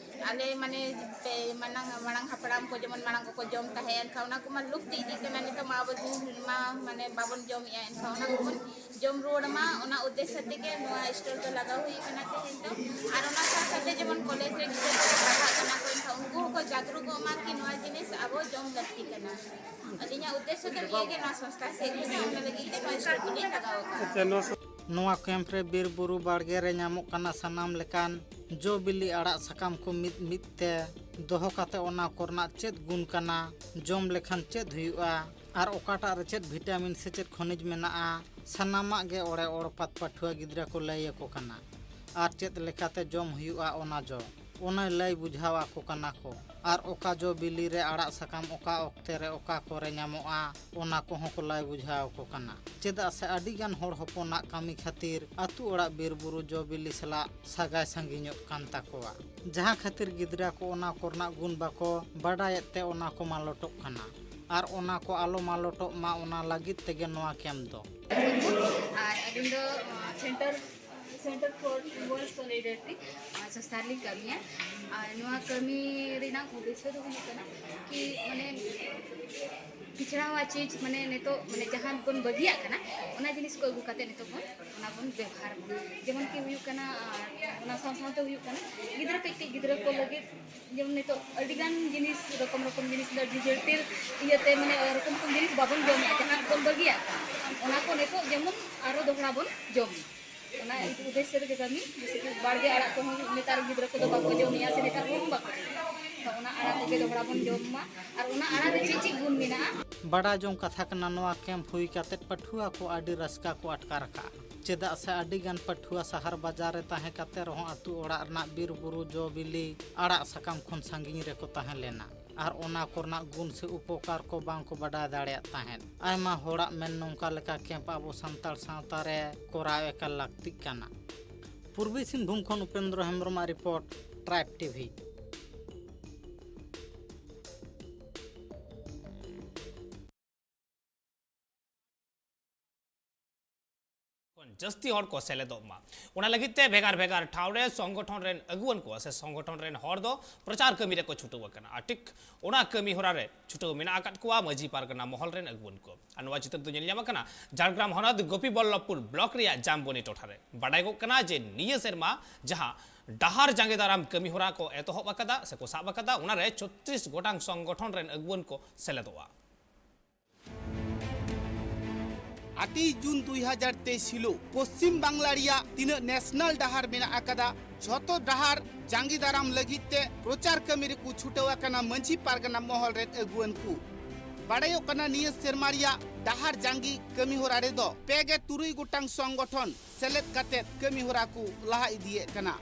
ᱟᱞᱮ ᱢᱟᱱᱮ ᱯᱮ-, ᱢᱟᱲᱟᱝ, ᱢᱟᱲᱟᱝ ᱦᱟᱯᱲᱟᱢ ᱠᱚ ᱡᱮᱢᱚᱱ ᱢᱟᱲᱟᱝ ᱠᱚᱠᱚ ᱡᱚᱢ ᱛᱟᱦᱮᱸᱫ, ᱮᱱᱠᱷᱟᱱ ᱚᱱᱟ ᱠᱚᱢᱟ ᱞᱩᱯᱛ ᱤᱫᱤᱜ ᱠᱟᱱᱟ᱾ ᱱᱤᱛᱚᱜ ᱢᱟ ᱟᱵᱚ ᱫᱤᱱ ᱢᱟ ᱢᱟᱱᱮ ᱵᱟᱵᱚᱱ ᱡᱚᱢᱮᱜᱼᱟ, ᱮᱱᱠᱷᱟᱱ ᱚᱱᱟ ᱠᱚᱵᱚᱱ ᱡᱚᱢ ᱨᱩᱣᱟᱹᱲ ᱢᱟ, ᱚᱱᱟ ᱩᱫᱽᱫᱮᱥᱥᱚ ᱛᱮᱜᱮ ᱱᱚᱣᱟ ᱥᱴᱚᱞ ᱫᱚ ᱞᱟᱜᱟᱣ ᱦᱩᱭ ᱠᱟᱱᱟ ᱛᱮᱦᱮᱧ ᱫᱚ᱾ ᱟᱨ ᱚᱱᱟ ᱥᱟᱶ ᱥᱟᱶᱛᱮ ᱡᱮᱢᱚᱱ ᱠᱚᱞᱮᱡᱽ ᱨᱮ ᱜᱤᱫᱽᱨᱟᱹ ᱠᱚ ᱯᱟᱲᱦᱟᱜ ᱠᱟᱱᱟ ᱠᱚ, ᱮᱱᱠᱷᱟᱱ ᱩᱱᱠᱩ ᱦᱚᱸᱠᱚ ᱡᱟᱜᱽᱨᱩᱠᱚᱜ ᱢᱟ ᱠᱤ ᱱᱚᱣᱟ ᱡᱤᱱᱤᱥ ᱟᱵᱚ ᱡᱚᱢ ᱞᱟᱹᱠᱛᱤ ᱠᱟᱱᱟ᱾ ᱟᱹᱞᱤᱧᱟᱜ ᱩᱫᱽᱫᱮᱥᱥᱚ ᱫᱚ ᱱᱤᱭᱟᱹ ᱜᱮ, ᱱᱚᱣᱟ ᱥᱚᱝᱥᱛᱷᱟ ᱥᱮᱫ ᱠᱷᱚᱱᱟᱜ ᱚᱱᱟ ᱞᱟᱹᱜᱤᱫ ᱛᱮ ᱱᱚᱣᱟ ᱥᱴᱚᱞ ᱫᱚᱞᱤᱧ ᱞᱟᱜᱟᱣ ᱟᱠᱟᱫᱟ᱾ ᱟᱪᱪᱷᱟ, ᱱᱚᱣᱟ ᱥᱚ- ᱱᱚᱣᱟ ᱠᱮᱢᱯ ᱨᱮ ᱵᱤᱨ ᱵᱩᱨᱩ ᱵᱟᱲᱜᱮ ᱨᱮ ᱧᱟᱢᱚᱜ ᱠᱟᱱᱟ ᱥᱟᱱᱟᱢ ᱞᱮᱠᱟᱱ ᱡᱚ ᱵᱤᱞᱤ ᱟᱲᱟᱜ ᱥᱟᱠᱟᱢ ᱠᱚ ᱢᱤᱫ ᱢᱤᱫ ᱛᱮ ᱫᱚᱦᱚ ᱠᱟᱛᱮ ᱚᱱᱟ ᱠᱚᱨᱮᱱᱟᱜ ᱪᱮᱫ ᱜᱩᱱ ᱠᱟᱱᱟ, ᱡᱚᱢ ᱞᱮᱠᱷᱟᱱ ᱪᱮᱫ ᱦᱩᱭᱩᱜᱼᱟ, ᱟᱨ ᱚᱠᱟᱴᱟᱜ ᱨᱮ ᱪᱮᱫ ᱵᱷᱤᱴᱟᱢᱤᱱ ᱥᱮ ᱪᱮᱫ ᱠᱷᱚᱱᱤᱡᱽ ᱢᱮᱱᱟᱜᱼᱟ, ᱥᱟᱱᱟᱢᱟᱜ ᱜᱮ ᱚᱲᱮ ᱚᱲᱯᱟᱛ ᱯᱟᱹᱴᱷᱩᱣᱟᱹ ᱜᱤᱫᱽᱨᱟᱹ ᱠᱚ ᱞᱟᱹᱭ ᱟᱠᱚ ᱠᱟᱱᱟ᱾ ᱟᱨ ᱪᱮᱫ ᱞᱮᱠᱟᱛᱮ ᱡᱚᱢ ᱦᱩᱭᱩᱜᱼᱟ ᱚᱱᱟ ᱡᱚ, ᱚᱱᱟᱭ ᱞᱟᱹᱭ ᱵᱩᱡᱷᱟᱹᱣ ᱟᱠᱚ ᱠᱟᱱᱟ ᱠᱚ᱾ ᱟᱨ ᱚᱠᱟ ᱡᱚ ᱵᱤᱞᱤ ᱨᱮ ᱟᱲᱟᱜ ᱥᱟᱠᱟᱢ ᱚᱠᱟ ᱚᱠᱛᱮ ᱨᱮ ᱚᱠᱟ ᱠᱚᱨᱮ ᱧᱟᱢᱚᱜᱼᱟ, ᱚᱱᱟ ᱠᱚᱦᱚᱸ ᱠᱚ ᱞᱟᱹᱭ ᱵᱩᱡᱷᱟᱹᱣ ᱟᱠᱚ ᱠᱟᱱᱟ᱾ ᱪᱮᱫᱟᱜ ᱥᱮ ᱟᱹᱰᱤ ᱜᱟᱱ ᱦᱚᱲ ᱦᱚᱯᱚᱱᱟᱜ ᱠᱟᱹᱢᱤ ᱠᱷᱟᱹᱛᱤᱨ ᱟᱹᱛᱩ ᱚᱲᱟᱜ ᱵᱤᱨ ᱵᱩᱨᱩ ᱡᱚ ᱵᱤᱞᱤ ᱥᱟᱞᱟᱜ ᱥᱟᱜᱟᱭ ᱥᱟᱺᱜᱤᱧᱚᱜ ᱠᱟᱱ ᱛᱟᱠᱚᱣᱟ, ᱡᱟᱦᱟᱸ ᱠᱷᱟᱹᱛᱤᱨ ᱜᱤᱫᱽᱨᱟᱹ ᱠᱚ ᱚᱱᱟ ᱠᱚᱨᱮᱱᱟᱜ ᱜᱩᱱ ᱵᱟᱠᱚ ᱵᱟᱰᱟᱭᱮᱫ ᱛᱮ ᱚᱱᱟ ᱠᱚ ᱢᱟᱞᱚᱴᱚᱜ ᱠᱟᱱᱟ᱾ ᱟᱨ ᱚᱱᱟ ᱠᱚ ᱟᱞᱚ ᱢᱟᱞᱚᱴᱚᱜ ᱢᱟ, ᱚᱱᱟ ᱞᱟᱹᱜᱤᱫ ᱛᱮᱜᱮ ᱱᱚᱣᱟ ᱠᱮᱢᱯ ᱫᱚ᱾ ᱟᱨ ᱟᱹᱞᱤᱧ ᱫᱚ, ᱟᱸ, Center, Center for Rural Solidarity, ᱟᱸ, ᱥᱚᱥᱟᱨ ᱞᱤᱧ ᱠᱟᱹᱢᱤᱭᱟ᱾ ᱟᱨ ᱱᱚᱣᱟ ᱠᱟᱹᱢᱤ ᱨᱮᱱᱟᱜ ᱩᱫᱽᱫᱮᱥᱥᱚ ᱫᱚ ᱦᱩᱭᱩᱜ ᱠᱟᱱᱟ ᱠᱤ, ᱢᱟᱱᱮ, ᱯᱤᱪᱷᱲᱟᱣᱟ ᱪᱤᱡᱽ, ᱢᱟᱱᱮ, ᱱᱤᱛᱚᱜ, ᱢᱟᱱᱮ, ᱡᱟᱦᱟᱸ ᱵᱚᱱ ᱵᱟᱹᱜᱤᱭᱟᱜ ᱠᱟᱱᱟ, ᱚᱱᱟ ᱡᱤᱱᱤᱥ ᱠᱚ ᱟᱹᱜᱩ ᱠᱟᱛᱮ ᱱᱤᱛᱚᱜ ᱵᱚᱱ, ᱚᱱᱟ ᱵᱚᱱ ᱵᱮᱵᱚᱦᱟᱨ ᱢᱟ᱾ ᱡᱮᱢᱚᱱ ᱠᱤ ᱦᱩᱭᱩᱜ ᱠᱟᱱᱟ, ᱟᱨ ᱚᱱᱟ ᱥᱟᱶ ᱥᱟᱶᱛᱮ ᱦᱩᱭᱩᱜ ᱠᱟᱱᱟ, ᱜᱤᱫᱽᱨᱟᱹ, ᱠᱟᱹᱡ ᱠᱟᱹᱡ ᱜᱤᱫᱽᱨᱟᱹ ᱠᱚ ᱞᱟᱹᱜᱤᱫ, ᱡᱮᱢᱚᱱ ᱱᱤᱛᱚᱜ ᱟᱹᱰᱤ ᱜᱟᱱ ᱡᱤᱱᱤᱥ, ᱨᱚᱠᱚᱢ ᱨᱚᱠᱚᱢ ᱡᱤᱱᱤᱥ ᱫᱚ ᱰᱤᱡᱤᱴᱟᱞ ᱤᱭᱟᱹᱛᱮ, ᱢᱟᱱᱮ, ᱨᱚᱠᱚᱢ ᱨᱚᱠᱚᱢ ᱡᱤᱱᱤᱥ ᱵᱟᱵᱚᱱ ᱡᱚᱢᱮᱜᱼᱟ, ᱡᱟᱦᱟᱸ ᱵᱚᱱ ᱵᱟᱹᱜᱤᱭᱟᱜ ᱠᱟᱱᱟ, ᱚᱱᱟ ᱠᱚ ᱱᱤᱛᱚᱜ ᱡᱮᱢᱚᱱ ᱟᱨᱚ ᱫᱚᱦᱲᱟ ᱵᱚᱱ ᱡᱚᱢ ᱢᱟ᱾ ᱚᱱᱟ ᱩᱫᱽᱫᱮᱥᱥᱚ ᱨᱮᱜᱮ ᱠᱟᱹᱢᱤ, ᱡᱮᱭᱥᱮ ᱠᱤ ᱵᱟᱲᱜᱮ ᱟᱲᱟᱜ ᱠᱚᱦᱚᱸ ᱱᱮᱛᱟᱨ ᱜᱤᱫᱽᱨᱟᱹ ᱠᱚᱫᱚ ᱵᱟᱠᱚ ᱡᱚᱢᱮᱜᱼᱟ, ᱥᱮ ᱱᱮᱛᱟᱨ ᱠᱚᱦᱚᱸ ᱵᱟᱠᱚ ᱡᱚᱢᱮᱜᱼᱟ᱾ ᱛᱚ, ᱚᱱᱟ ᱟᱲᱟᱜ ᱠᱚᱜᱮ ᱫᱚᱦᱲᱟ ᱵᱚᱱ ᱡᱚᱢ ᱢᱟ᱾ ᱟᱨ ᱚᱱᱟ ᱟᱲᱟᱜ ᱨᱮ ᱪᱮᱫ ᱪᱮᱫ ᱜᱩᱱ ᱢᱮᱱᱟᱜᱼᱟ? ᱵᱟᱰᱟᱭ ᱡᱚᱝ ᱠᱟᱛᱷᱟ ᱠᱟᱱᱟ, ᱱᱚᱣᱟ ᱠᱮᱢᱯ ᱦᱩᱭ ᱠᱟᱛᱮ ᱯᱟᱹᱴᱷᱩᱣᱟᱹ ᱠᱚ ᱟᱹᱰᱤ ᱨᱟᱹᱥᱠᱟᱹ ᱠᱚ ᱟᱴᱠᱟᱨ ᱟᱠᱟᱫᱼᱟ᱾ ᱪᱮᱫᱟᱜ ᱥᱮ ᱟᱹᱰᱤ ᱜᱟᱱ ᱯᱟᱹᱴᱷᱩᱣᱟᱹ ᱥᱟᱦᱟᱨ ᱵᱟᱡᱟᱨ ᱨᱮ ᱛᱟᱦᱮᱸ ᱠᱟᱛᱮ ᱨᱮᱦᱚᱸ ᱟᱹᱛᱩ ᱚᱲᱟᱜ ᱨᱮᱱᱟᱜ ᱵᱤᱨ ᱵᱩᱨᱩ ᱡᱚ ᱵᱤᱞᱤ ᱟᱲᱟᱜ ᱥᱟᱠᱟᱢ ᱠᱷᱚᱱ ᱥᱟᱺᱜᱤᱧ ᱨᱮᱠᱚ ᱛᱟᱦᱮᱸ ᱞᱮᱱᱟ᱾ ᱟᱨ ᱚᱱᱟ ᱠᱚᱨᱮᱱᱟᱜ ᱜᱩᱱ ᱥᱮ ᱩᱯᱚᱠᱟᱨ ᱠᱚ ᱵᱟᱝ ᱠᱚ ᱵᱟᱰᱟᱭ ᱫᱟᱲᱮᱭᱟᱜ ᱛᱟᱦᱮᱸᱫ᱾ ᱟᱭᱢᱟ ᱦᱚᱲᱟᱜ ᱢᱮᱱ ᱱᱚᱝᱠᱟ ᱞᱮᱠᱟ ᱠᱮᱢᱯ ᱟᱵᱚ ᱥᱟᱱᱛᱟᱲ ᱥᱟᱶᱛᱟ ᱨᱮ ᱠᱚᱨᱟᱣ ᱮᱠᱟᱞ ᱞᱟᱹᱠᱛᱤᱜ ᱠᱟᱱᱟ᱾ ᱯᱩᱨᱵᱤ ᱥᱤᱝᱵᱷᱩᱢ ᱠᱷᱚᱱ ᱩᱯᱮᱱᱫᱨᱚ ᱦᱮᱢᱵᱨᱚᱢᱟᱜ ᱨᱤᱯᱳᱨᱴ, ᱴᱨᱟᱭᱤᱵᱽ ᱴᱤᱵᱷᱤ᱾ ᱠᱷᱚᱱ ᱡᱟᱹᱥᱛᱤ ᱦᱚᱲ ᱠᱚ ᱥᱮᱞᱮᱫᱚᱜ ᱢᱟ, ᱚᱱᱟ ᱞᱟᱹᱜᱤᱫ ᱛᱮ ᱵᱷᱮᱜᱟᱨ ᱵᱷᱮᱜᱟᱨ ᱴᱷᱟᱶ ᱨᱮ ᱥᱚᱝᱜᱚᱴᱷᱚᱱ ᱨᱮᱱ ᱟᱹᱜᱩᱣᱟᱹᱱ ᱠᱚ ᱥᱮ ᱥᱚᱝᱜᱚᱴᱷᱚᱱ ᱨᱮᱱ ᱦᱚᱲ ᱫᱚ ᱯᱨᱚᱪᱟᱨ ᱠᱟᱹᱢᱤ ᱨᱮᱠᱚ ᱪᱷᱩᱴᱟᱹᱣ ᱟᱠᱟᱱᱟ᱾ ᱟᱨ ᱴᱷᱤᱠ ᱚᱱᱟ ᱠᱟᱹᱢᱤ ᱦᱚᱨᱟ ᱨᱮ ᱪᱷᱩᱴᱟᱹᱣ ᱢᱮᱱᱟᱜ ᱟᱠᱟᱫ ᱠᱚᱣᱟ ᱢᱟᱹᱡᱷᱤ ᱯᱟᱨᱜᱟᱱᱟ ᱢᱚᱦᱚᱞ ᱨᱮᱱ ᱟᱹᱜᱩᱣᱟᱹᱱ ᱠᱚ᱾ ᱟᱨ ᱱᱚᱣᱟ ᱪᱤᱛᱟᱹᱨ ᱫᱚ ᱧᱮᱞ ᱧᱟᱢ ᱟᱠᱟᱱᱟ ᱡᱷᱟᱲᱜᱨᱟᱢ ᱦᱚᱱᱚᱛ ᱜᱳᱯᱤᱵᱚᱞᱞᱚᱵᱷᱯᱩᱨ ᱵᱞᱚᱠ ᱨᱮᱭᱟᱜ ᱡᱟᱢᱵᱚᱱᱤ ᱴᱚᱴᱷᱟ ᱨᱮ᱾ ᱵᱟᱰᱟᱭᱚᱜ ᱠᱟᱱᱟ ᱡᱮ ᱱᱤᱭᱟᱹ ᱥᱮᱨᱢᱟ ᱡᱟᱦᱟᱸ ᱰᱟᱦᱟᱨ ᱡᱟᱸᱜᱮ ᱫᱟᱨᱟᱢ ᱠᱟᱹᱢᱤ ᱦᱚᱨᱟ ᱠᱚ ᱮᱛᱚᱦᱚᱵ ᱟᱠᱟᱫᱟ ᱥᱮ ᱠᱚ ᱥᱟᱵ ᱟᱠᱟᱫᱟ, ᱚᱱᱟᱨᱮ ᱪᱷᱚᱛᱨᱤᱥ ᱜᱚᱴᱟᱝ ᱥᱚᱝᱜᱚᱴᱷᱚᱱ ᱨᱮᱱ ᱟᱹᱜᱩᱣᱟᱹᱱ ᱠᱚ ᱥᱮᱞᱮᱫᱚᱜᱼᱟ᱾ ᱟᱴᱮᱭ ᱡᱩᱱ ᱫᱩᱭ ᱦᱟᱡᱟᱨ ᱛᱮᱭᱤᱥ ᱦᱤᱞᱳᱜ ᱯᱚᱥᱪᱤᱢ ᱵᱟᱝᱞᱟ ᱨᱮᱭᱟᱜ ᱛᱤᱱᱟᱹᱜ ᱱᱮᱥᱱᱟᱞ ᱰᱟᱦᱟᱨ ᱢᱮᱱᱟᱜ ᱟᱠᱟᱫᱟ, ᱡᱷᱚᱛᱚ ᱰᱟᱦᱟᱨ ᱡᱟᱸᱜᱮ ᱫᱟᱨᱟᱢ ᱞᱟᱹᱜᱤᱫ ᱛᱮ ᱯᱨᱚᱪᱟᱨ ᱠᱟᱹᱢᱤ ᱨᱮᱠᱚ ᱪᱷᱩᱴᱟᱹᱣ ᱟᱠᱟᱱᱟ ᱢᱟᱹᱡᱷᱤ ᱯᱟᱨᱜᱟᱱᱟ ᱢᱚᱦᱚᱞ ᱨᱮᱱ ᱟᱹᱜᱩᱣᱟᱹᱱ ᱠᱚ᱾ ᱵᱟᱰᱟᱭᱚᱜ ᱠᱟᱱᱟ, ᱱᱤᱭᱟᱹ ᱥᱮᱨᱢᱟ ᱨᱮᱭᱟᱜ ᱰᱟᱦᱟᱨ ᱡᱟᱸᱜᱤ ᱠᱟᱹᱢᱤ ᱦᱚᱨᱟ ᱨᱮᱫᱚ ᱯᱮ ᱜᱮ ᱛᱩᱨᱩᱭ ᱜᱚᱴᱟᱝ ᱥᱚᱝᱜᱚᱴᱷᱚᱱ ᱥᱮᱞᱮᱫ ᱠᱟᱛᱮ ᱠᱟᱹᱢᱤ ᱦᱚᱨᱟ ᱠᱚ ᱞᱟᱦᱟ ᱤᱫᱤᱭᱮᱫ ᱠᱟᱱᱟ᱾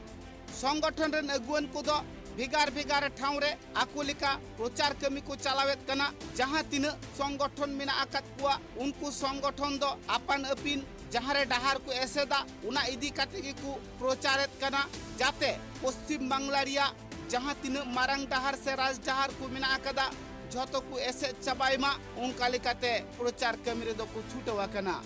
ᱥᱚᱝᱜᱚᱴᱷᱚᱱ ᱨᱮᱱ ᱟᱹᱜᱩᱣᱟᱹᱱ ᱠᱚᱫᱚ ᱵᱷᱮᱜᱟᱨ ᱵᱷᱮᱜᱟᱨ ᱴᱷᱟᱶ ᱨᱮ ᱟᱠᱚ ᱞᱮᱠᱟ ᱯᱨᱚᱪᱟᱨ ᱠᱟᱹᱢᱤ ᱠᱚ ᱪᱟᱞᱟᱣᱮᱫ ᱠᱟᱱᱟ᱾ ᱡᱟᱦᱟᱸ ᱛᱤᱱᱟᱹᱜ ᱥᱚᱝᱜᱚᱴᱷᱚᱱ ᱢᱮᱱᱟᱜ ᱟᱠᱟᱫ ᱠᱚᱣᱟ, ᱩᱱᱠᱩ ᱥᱚᱝᱜᱚᱴᱷᱚᱱ ᱫᱚ ᱟᱯᱟᱱ ᱟᱹᱯᱤᱱ ᱡᱟᱦᱟᱸ ᱨᱮ ᱰᱟᱦᱟᱨ ᱠᱚ ᱮᱥᱮᱫᱟ, ᱚᱱᱟ ᱤᱫᱤ ᱠᱟᱛᱮ ᱜᱮᱠᱚ ᱯᱨᱚᱪᱟᱨᱮᱫ ᱠᱟᱱᱟ, ᱡᱟᱛᱮ ᱯᱚᱥᱪᱤᱢ ᱵᱟᱝᱞᱟ ᱨᱮᱭᱟᱜ ᱡᱟᱦᱟᱸ ᱛᱤᱱᱟᱹᱜ ᱢᱟᱨᱟᱝ ᱰᱟᱦᱟᱨ ᱥᱮ ᱨᱟᱡᱽ ᱰᱟᱦᱟᱨ ᱠᱚ ᱢᱮᱱᱟᱜ ᱟᱠᱟᱫᱟ, ᱡᱷᱚᱛᱚ ᱠᱚ ᱮᱥᱮᱫ ᱪᱟᱵᱟᱭ ᱢᱟ, ᱚᱱᱠᱟ ᱞᱮᱠᱟᱛᱮ ᱯᱨᱚᱪᱟᱨ ᱠᱟᱹᱢᱤ ᱨᱮᱫᱚ ᱠᱚ ᱪᱷᱩᱴᱟᱹᱣ ᱟᱠᱟᱱᱟ᱾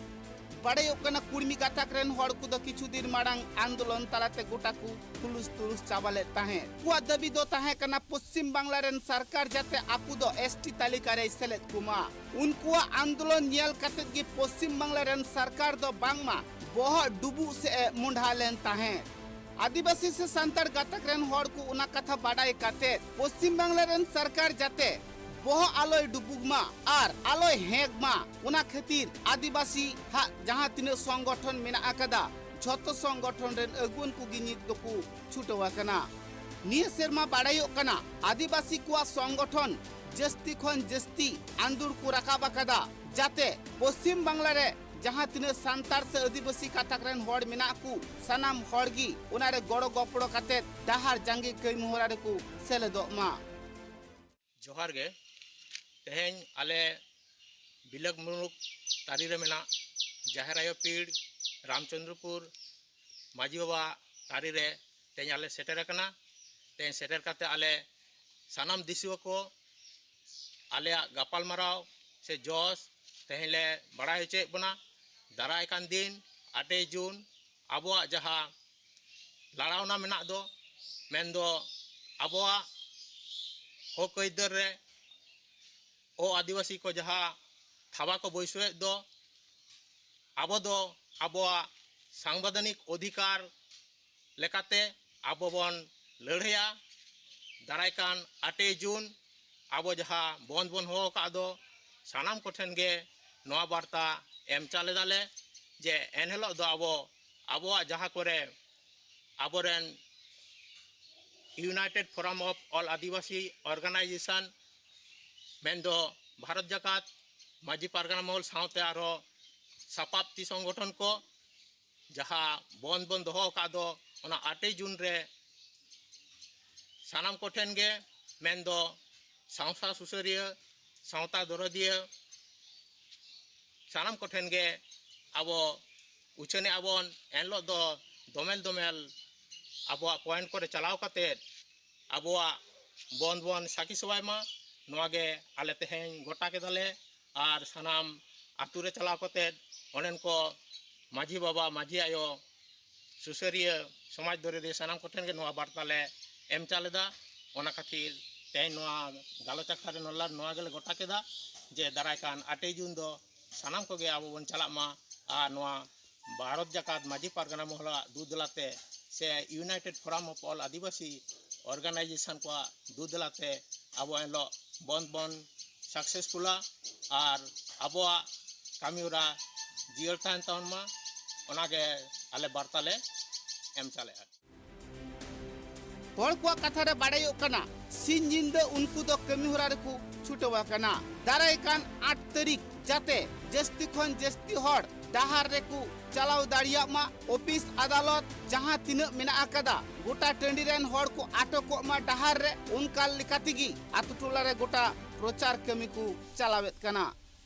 ᱵᱟᱰᱟᱭᱚᱜ ᱠᱟᱱᱟ, ᱠᱩᱲᱢᱤ ᱜᱟᱛᱟᱠ ᱨᱮᱱ ᱦᱚᱲ ᱠᱚᱫᱚ ᱠᱤᱪᱷᱩ ᱫᱤᱱ ᱢᱟᱲᱟᱝ ᱟᱱᱫᱳᱞᱚᱱ ᱛᱟᱞᱟᱛᱮ ᱜᱚᱴᱟ ᱠᱚ ᱦᱩᱞᱩᱥ ᱛᱩᱞᱩᱥ ᱪᱟᱵᱟ ᱞᱮᱫ ᱛᱟᱦᱮᱸᱫ᱾ ᱩᱱᱠᱩᱣᱟᱜ ᱫᱟᱹᱵᱤ ᱫᱚ ᱛᱟᱦᱮᱸ ᱠᱟᱱᱟ, ᱯᱚᱥᱪᱤᱢ ᱵᱟᱝᱞᱟ ᱨᱮᱱ ᱥᱚᱨᱠᱟᱨ ᱡᱟᱛᱮ ᱟᱠᱚ ᱫᱚ ᱮᱥ ᱴᱤ ᱛᱟᱹᱞᱤᱠᱟ ᱨᱮᱭ ᱥᱮᱞᱮᱫ ᱠᱚᱢᱟ᱾ ᱩᱱᱠᱩᱣᱟᱜ ᱟᱱᱫᱳᱞᱚᱱ ᱧᱮᱞ ᱠᱟᱛᱮ ᱜᱮ ᱯᱚᱥᱪᱤᱢ ᱵᱟᱝᱞᱟ ᱨᱮᱱ ᱥᱚᱨᱠᱟᱨ ᱫᱚ ᱵᱟᱝᱢᱟ ᱵᱚᱦᱚᱜ ᱰᱩᱵᱩᱜ ᱥᱮᱫ ᱮ ᱢᱚᱸᱰᱷᱟ ᱞᱮᱱ ᱛᱟᱦᱮᱸᱫ᱾ ᱟᱹᱫᱤᱵᱟᱹᱥᱤ ᱥᱮ ᱥᱟᱱᱛᱟᱲ ᱜᱟᱛᱟᱠ ᱨᱮᱱ ᱦᱚᱲ ᱠᱚ ᱚᱱᱟ ᱠᱟᱛᱷᱟ ᱵᱟᱰᱟᱭ ᱠᱟᱛᱮ ᱯᱚᱥᱪᱤᱢ ᱵᱟᱝᱞᱟ ᱨᱮᱱ ᱥᱚᱨᱠᱟᱨ ᱡᱟᱛᱮ ᱵᱚᱦᱚᱜ ᱟᱞᱚᱭ ᱰᱩᱵᱩᱜ ᱢᱟ ᱟᱨ ᱟᱞᱚᱭ ᱦᱮᱸᱜ ᱢᱟ, ᱚᱱᱟ ᱠᱷᱟᱹᱛᱤᱨ ᱟᱹᱫᱤᱵᱟᱹᱥᱤ ᱦᱟᱜ ᱡᱟᱦᱟᱸ ᱛᱤᱱᱟᱹᱜ ᱥᱚᱝᱜᱚᱴᱷᱚᱱ ᱢᱮᱱᱟᱜ ᱟᱠᱟᱫᱟ, ᱡᱷᱚᱛᱚ ᱥᱚᱝᱜᱚᱴᱷᱚᱱ ᱨᱮᱱ ᱟᱹᱜᱩᱣᱟᱹᱱ ᱠᱚᱜᱮ ᱱᱤᱛ ᱫᱚᱠᱚ ᱪᱷᱩᱴᱟᱹᱣ ᱟᱠᱟᱱᱟ᱾ ᱱᱤᱭᱟᱹ ᱥᱮᱨᱢᱟ ᱵᱟᱰᱟᱭᱚᱜ ᱠᱟᱱᱟ, ᱟᱹᱫᱤᱵᱟᱹᱥᱤ ᱠᱚᱣᱟᱜ ᱥᱚᱝᱜᱚᱴᱷᱚᱱ ᱡᱟᱹᱥᱛᱤ ᱠᱷᱚᱱ ᱡᱟᱹᱥᱛᱤ ᱟᱸᱫᱳᱲ ᱠᱚ ᱨᱟᱠᱟᱵ ᱟᱠᱟᱫᱟ, ᱡᱟᱛᱮ ᱯᱚᱥᱪᱤᱢ ᱵᱟᱝᱞᱟ ᱨᱮ ᱡᱟᱦᱟᱸ ᱛᱤᱱᱟᱹᱜ ᱥᱟᱱᱛᱟᱲ ᱥᱮ ᱟᱹᱫᱤᱵᱟᱹᱥᱤ ᱜᱟᱛᱟᱠ ᱨᱮᱱ ᱦᱚᱲ ᱢᱮᱱᱟᱜ ᱠᱚ, ᱥᱟᱱᱟᱢ ᱦᱚᱲ ᱜᱮ ᱚᱱᱟ ᱨᱮ ᱜᱚᱲᱚ ᱜᱚᱯᱚᱲᱚ ᱠᱟᱛᱮ ᱰᱟᱦᱟᱨ ᱡᱟᱸᱜᱮ ᱠᱟᱹᱢᱤ ᱦᱚᱨᱟ ᱨᱮᱠᱚ ᱥᱮᱞᱮᱫᱚᱜ ᱢᱟ᱾ ᱡᱚᱦᱟᱨ ᱜᱮ᱾ ᱛᱮᱦᱮᱧ ᱟᱞᱮ ᱵᱤᱞᱟᱹᱠ ᱢᱩᱞᱩᱠ ᱛᱟᱹᱨᱤ ᱨᱮ ᱢᱮᱱᱟᱜ ᱡᱟᱦᱮᱨ ᱟᱭᱳ ᱯᱤᱲ ᱨᱟᱢᱪᱚᱸᱫᱽᱨᱚᱯᱩᱨ ᱢᱟᱹᱡᱷᱤ ᱵᱟᱵᱟ ᱛᱟᱹᱨᱤ ᱨᱮ ᱛᱮᱦᱮᱧ ᱟᱞᱮ ᱥᱮᱴᱮᱨ ᱟᱠᱟᱱᱟ᱾ ᱛᱮᱦᱮᱧ ᱥᱮᱴᱮᱨ ᱠᱟᱛᱮ ᱟᱞᱮ ᱥᱟᱱᱟᱢ ᱫᱤᱥᱩᱣᱟᱹ ᱠᱚ ᱟᱞᱮᱭᱟᱜ ᱜᱟᱯᱟᱞᱢᱟᱨᱟᱣ ᱥᱮ ᱡᱚᱥ ᱛᱮᱦᱮᱧ ᱞᱮ ᱵᱟᱲᱟᱭ ᱦᱚᱪᱚᱭᱮᱫ ᱵᱚᱱᱟ᱾ ᱫᱟᱨᱟᱭ ᱠᱟᱱ ᱫᱤᱱ ᱟᱴᱮᱭ ᱡᱩᱱ ᱟᱵᱚᱣᱟᱜ ᱡᱟᱦᱟᱸ ᱞᱟᱲᱟᱣᱱᱟ ᱢᱮᱱᱟᱜ ᱫᱚ, ᱢᱮᱱᱫᱚ ᱟᱵᱚᱣᱟᱜ ᱦᱚᱠ ᱟᱹᱭᱫᱟᱹᱨ ᱨᱮ ᱚ ᱟᱹᱫᱤᱵᱟᱹᱥᱤ ᱠᱚ ᱡᱟᱦᱟᱸ ᱛᱷᱟᱵᱟ ᱠᱚ ᱵᱟᱹᱭᱥᱟᱹᱣᱮᱫ ᱫᱚ, ᱟᱵᱚ ᱫᱚ ᱟᱵᱚᱣᱟᱜ ᱥᱟᱝᱵᱤᱫᱷᱟᱱᱤᱠ ᱚᱫᱷᱤᱠᱟᱨ ᱞᱮᱠᱟᱛᱮ ᱟᱵᱚ ᱵᱚᱱ ᱞᱟᱹᱲᱦᱟᱹᱭᱟ᱾ ᱫᱟᱨᱟᱭ ᱠᱟᱱ ᱟᱴᱮᱭ ᱡᱩᱱ ᱟᱵᱚ ᱡᱟᱦᱟᱸ ᱵᱚᱱᱫᱷ ᱵᱚᱱ ᱦᱚᱦᱚ ᱟᱠᱟᱫ ᱫᱚ, ᱥᱟᱱᱟᱢ ᱠᱚᱴᱷᱮᱱ ᱜᱮ ᱱᱚᱣᱟ ᱵᱟᱨᱛᱟ ᱮᱢ ᱪᱟᱞ ᱮᱫᱟᱞᱮ ᱡᱮ ᱮᱱᱦᱤᱞᱳᱜ ᱫᱚ ᱟᱵᱚ ᱟᱵᱚᱣᱟᱜ ᱡᱟᱦᱟᱸ ᱠᱚᱨᱮ ᱟᱵᱚᱨᱮᱱ United Forum of All Adivasi Organization ᱢᱮᱱᱫᱚ ᱵᱷᱟᱨᱚᱛ ᱡᱟᱠᱟᱛ ᱢᱟᱹᱡᱷᱤ ᱯᱟᱨᱜᱟᱱᱟ ᱢᱚᱦᱚᱞ ᱥᱟᱶᱛᱮ ᱟᱨᱦᱚᱸ ᱥᱟᱯᱟᱵ ᱛᱤ ᱥᱚᱝᱜᱚᱴᱷᱚᱱ ᱠᱚ ᱡᱟᱦᱟᱸ ᱵᱚᱱᱫ ᱵᱚᱱ ᱫᱚᱦᱚ ᱟᱠᱟᱫ ᱫᱚ, ᱚᱱᱟ ᱟᱴᱮᱭ ᱡᱩᱱ ᱨᱮ ᱥᱟᱱᱟᱢ ᱠᱚᱴᱷᱮᱱ ᱜᱮ, ᱢᱮᱱᱫᱚ ᱥᱟᱶᱛᱟ ᱥᱩᱥᱟᱹᱨᱤᱭᱟᱹ, ᱥᱟᱶᱛᱟ ᱫᱚᱨᱚᱫᱤᱭᱟᱹ, ᱥᱟᱱᱟᱢ ᱠᱚᱴᱷᱮᱱ ᱜᱮ ᱟᱵᱚ ᱩᱪᱷᱟᱹᱱᱮᱜᱼᱟ ᱵᱚᱱ᱾ ᱮᱱᱦᱤᱞᱳᱜ ᱫᱚ ᱫᱚᱢᱮᱞ ᱫᱚᱢᱮᱞ ᱟᱵᱚᱣᱟᱜ ᱯᱚᱭᱮᱱᱴ ᱠᱚᱨᱮ ᱪᱟᱞᱟᱣ ᱠᱟᱛᱮᱫ ᱟᱵᱚᱣᱟᱜ ᱵᱚᱱᱫ ᱵᱚᱱ ᱥᱟᱹᱠᱷᱤ ᱥᱚᱵᱷᱟᱭ ᱢᱟ᱾ ᱱᱚᱣᱟ ᱜᱮ ᱟᱞᱮ ᱛᱮᱦᱮᱧ ᱜᱚᱴᱟ ᱠᱮᱫᱟᱞᱮ᱾ ᱟᱨ ᱥᱟᱱᱟᱢ ᱟᱛᱳ ᱨᱮ ᱪᱟᱞᱟᱣ ᱠᱟᱛᱮᱫ ᱚᱸᱰᱮᱱ ᱠᱚ ᱢᱟᱹᱡᱷᱤ ᱵᱟᱵᱟ, ᱢᱟᱹᱡᱷᱤ ᱟᱭᱳ, ᱥᱩᱥᱟᱹᱨᱤᱭᱟᱹ, ᱥᱚᱢᱟᱡᱽ ᱫᱚᱨᱚᱫᱤᱭᱟᱹ ᱥᱟᱱᱟᱢ ᱠᱚᱴᱷᱮᱱ ᱜᱮ ᱱᱚᱣᱟ ᱵᱟᱨᱛᱟ ᱞᱮ ᱮᱢ ᱪᱟᱞ ᱮᱫᱟ᱾ ᱚᱱᱟ ᱠᱷᱟᱹᱛᱤᱨ ᱛᱮᱦᱮᱧ ᱱᱚᱣᱟ ᱜᱟᱞᱚᱪ ᱟᱠᱷᱲᱟ ᱨᱮ ᱱᱚᱣᱟ ᱜᱮᱞᱮ ᱜᱚᱴᱟ ᱠᱮᱫᱟ ᱡᱮ ᱫᱟᱨᱟᱭ ᱠᱟᱱ ᱟᱴᱮᱭ ᱡᱩᱱ ᱫᱚ ᱥᱟᱱᱟᱢ ᱠᱚᱜᱮ ᱟᱵᱚ ᱵᱚᱱ ᱪᱟᱞᱟᱜ ᱢᱟ᱾ ᱟᱨ ᱱᱚᱣᱟ ᱵᱷᱟᱨᱚᱛ ᱡᱟᱠᱟᱛ ᱢᱟᱹᱡᱷᱤ ᱯᱟᱨᱜᱟᱱᱟ ᱢᱚᱦᱚᱞᱟᱜ ᱫᱩᱫᱮᱞᱟᱛᱮ ᱥᱮ United Forum of All Adivasi Organization ᱠᱚᱣᱟᱜ ᱫᱩᱫᱮᱞᱟᱛᱮ ᱟᱵᱚ ᱮᱱᱦᱤᱞᱳᱜ ᱵᱚᱱᱫ ᱵᱚᱱ ᱥᱟᱠᱥᱮᱥᱯᱷᱩᱞᱟ ᱟᱨ ᱟᱵᱚᱣᱟᱜ ᱠᱟᱹᱢᱤᱦᱚᱨᱟ ᱡᱤᱭᱟᱹᱲ ᱛᱟᱦᱮᱱ ᱛᱟᱵᱚᱱ ᱢᱟ, ᱚᱱᱟᱜᱮ ᱟᱞᱮ ᱵᱟᱨᱛᱟ ᱞᱮ ᱮᱢ ᱪᱟᱞᱮᱫᱼᱟ᱾ ᱦᱚᱲ ᱠᱚᱣᱟᱜ ᱠᱟᱛᱷᱟ ᱨᱮ ᱵᱟᱲᱟᱭᱚᱜ ᱠᱟᱱᱟ, ᱥᱤᱧ ᱧᱤᱫᱟᱹ ᱩᱱᱠᱩ ᱫᱚ ᱠᱟᱹᱢᱤ ᱦᱚᱨᱟ ᱨᱮᱠᱚ ᱪᱷᱩᱴᱟᱹᱣ ᱟᱠᱟᱱᱟ᱾ ᱫᱟᱨᱟᱭ ᱠᱟᱱ ᱟᱴ ᱛᱟᱹᱨᱤᱠᱷ ᱡᱟᱛᱮ ᱡᱟᱹᱥᱛᱤ ᱠᱷᱚᱱ ᱡᱟᱹᱥᱛᱤ ᱦᱚᱲ ᱰᱟᱦᱟᱨ ᱨᱮᱠᱚ ᱪᱟᱞᱟᱣ ᱫᱟᱲᱮᱭᱟᱜ ᱢᱟ, ᱚᱯᱷᱤᱥ ᱟᱫᱟᱞᱚᱛ ᱡᱟᱦᱟᱸ ᱛᱤᱱᱟᱹᱜ ᱢᱮᱱᱟᱜ ᱟᱠᱟᱫᱟ, ᱜᱚᱴᱟ ᱴᱟᱺᱰᱤ ᱨᱮᱱ ᱦᱚᱲ ᱠᱚ ᱟᱴᱚᱠᱚᱜ ᱢᱟ ᱰᱟᱦᱟᱨ ᱨᱮ, ᱚᱱᱠᱟ ᱞᱮᱠᱟ ᱛᱮᱜᱮ ᱟᱛᱳ ᱴᱚᱞᱟ ᱨᱮ ᱜᱚᱴᱟ ᱯᱨᱚᱪᱟᱨ ᱠᱟᱹᱢᱤ ᱠᱚ ᱪᱟᱞᱟᱣᱮᱫ ᱠᱟᱱᱟ᱾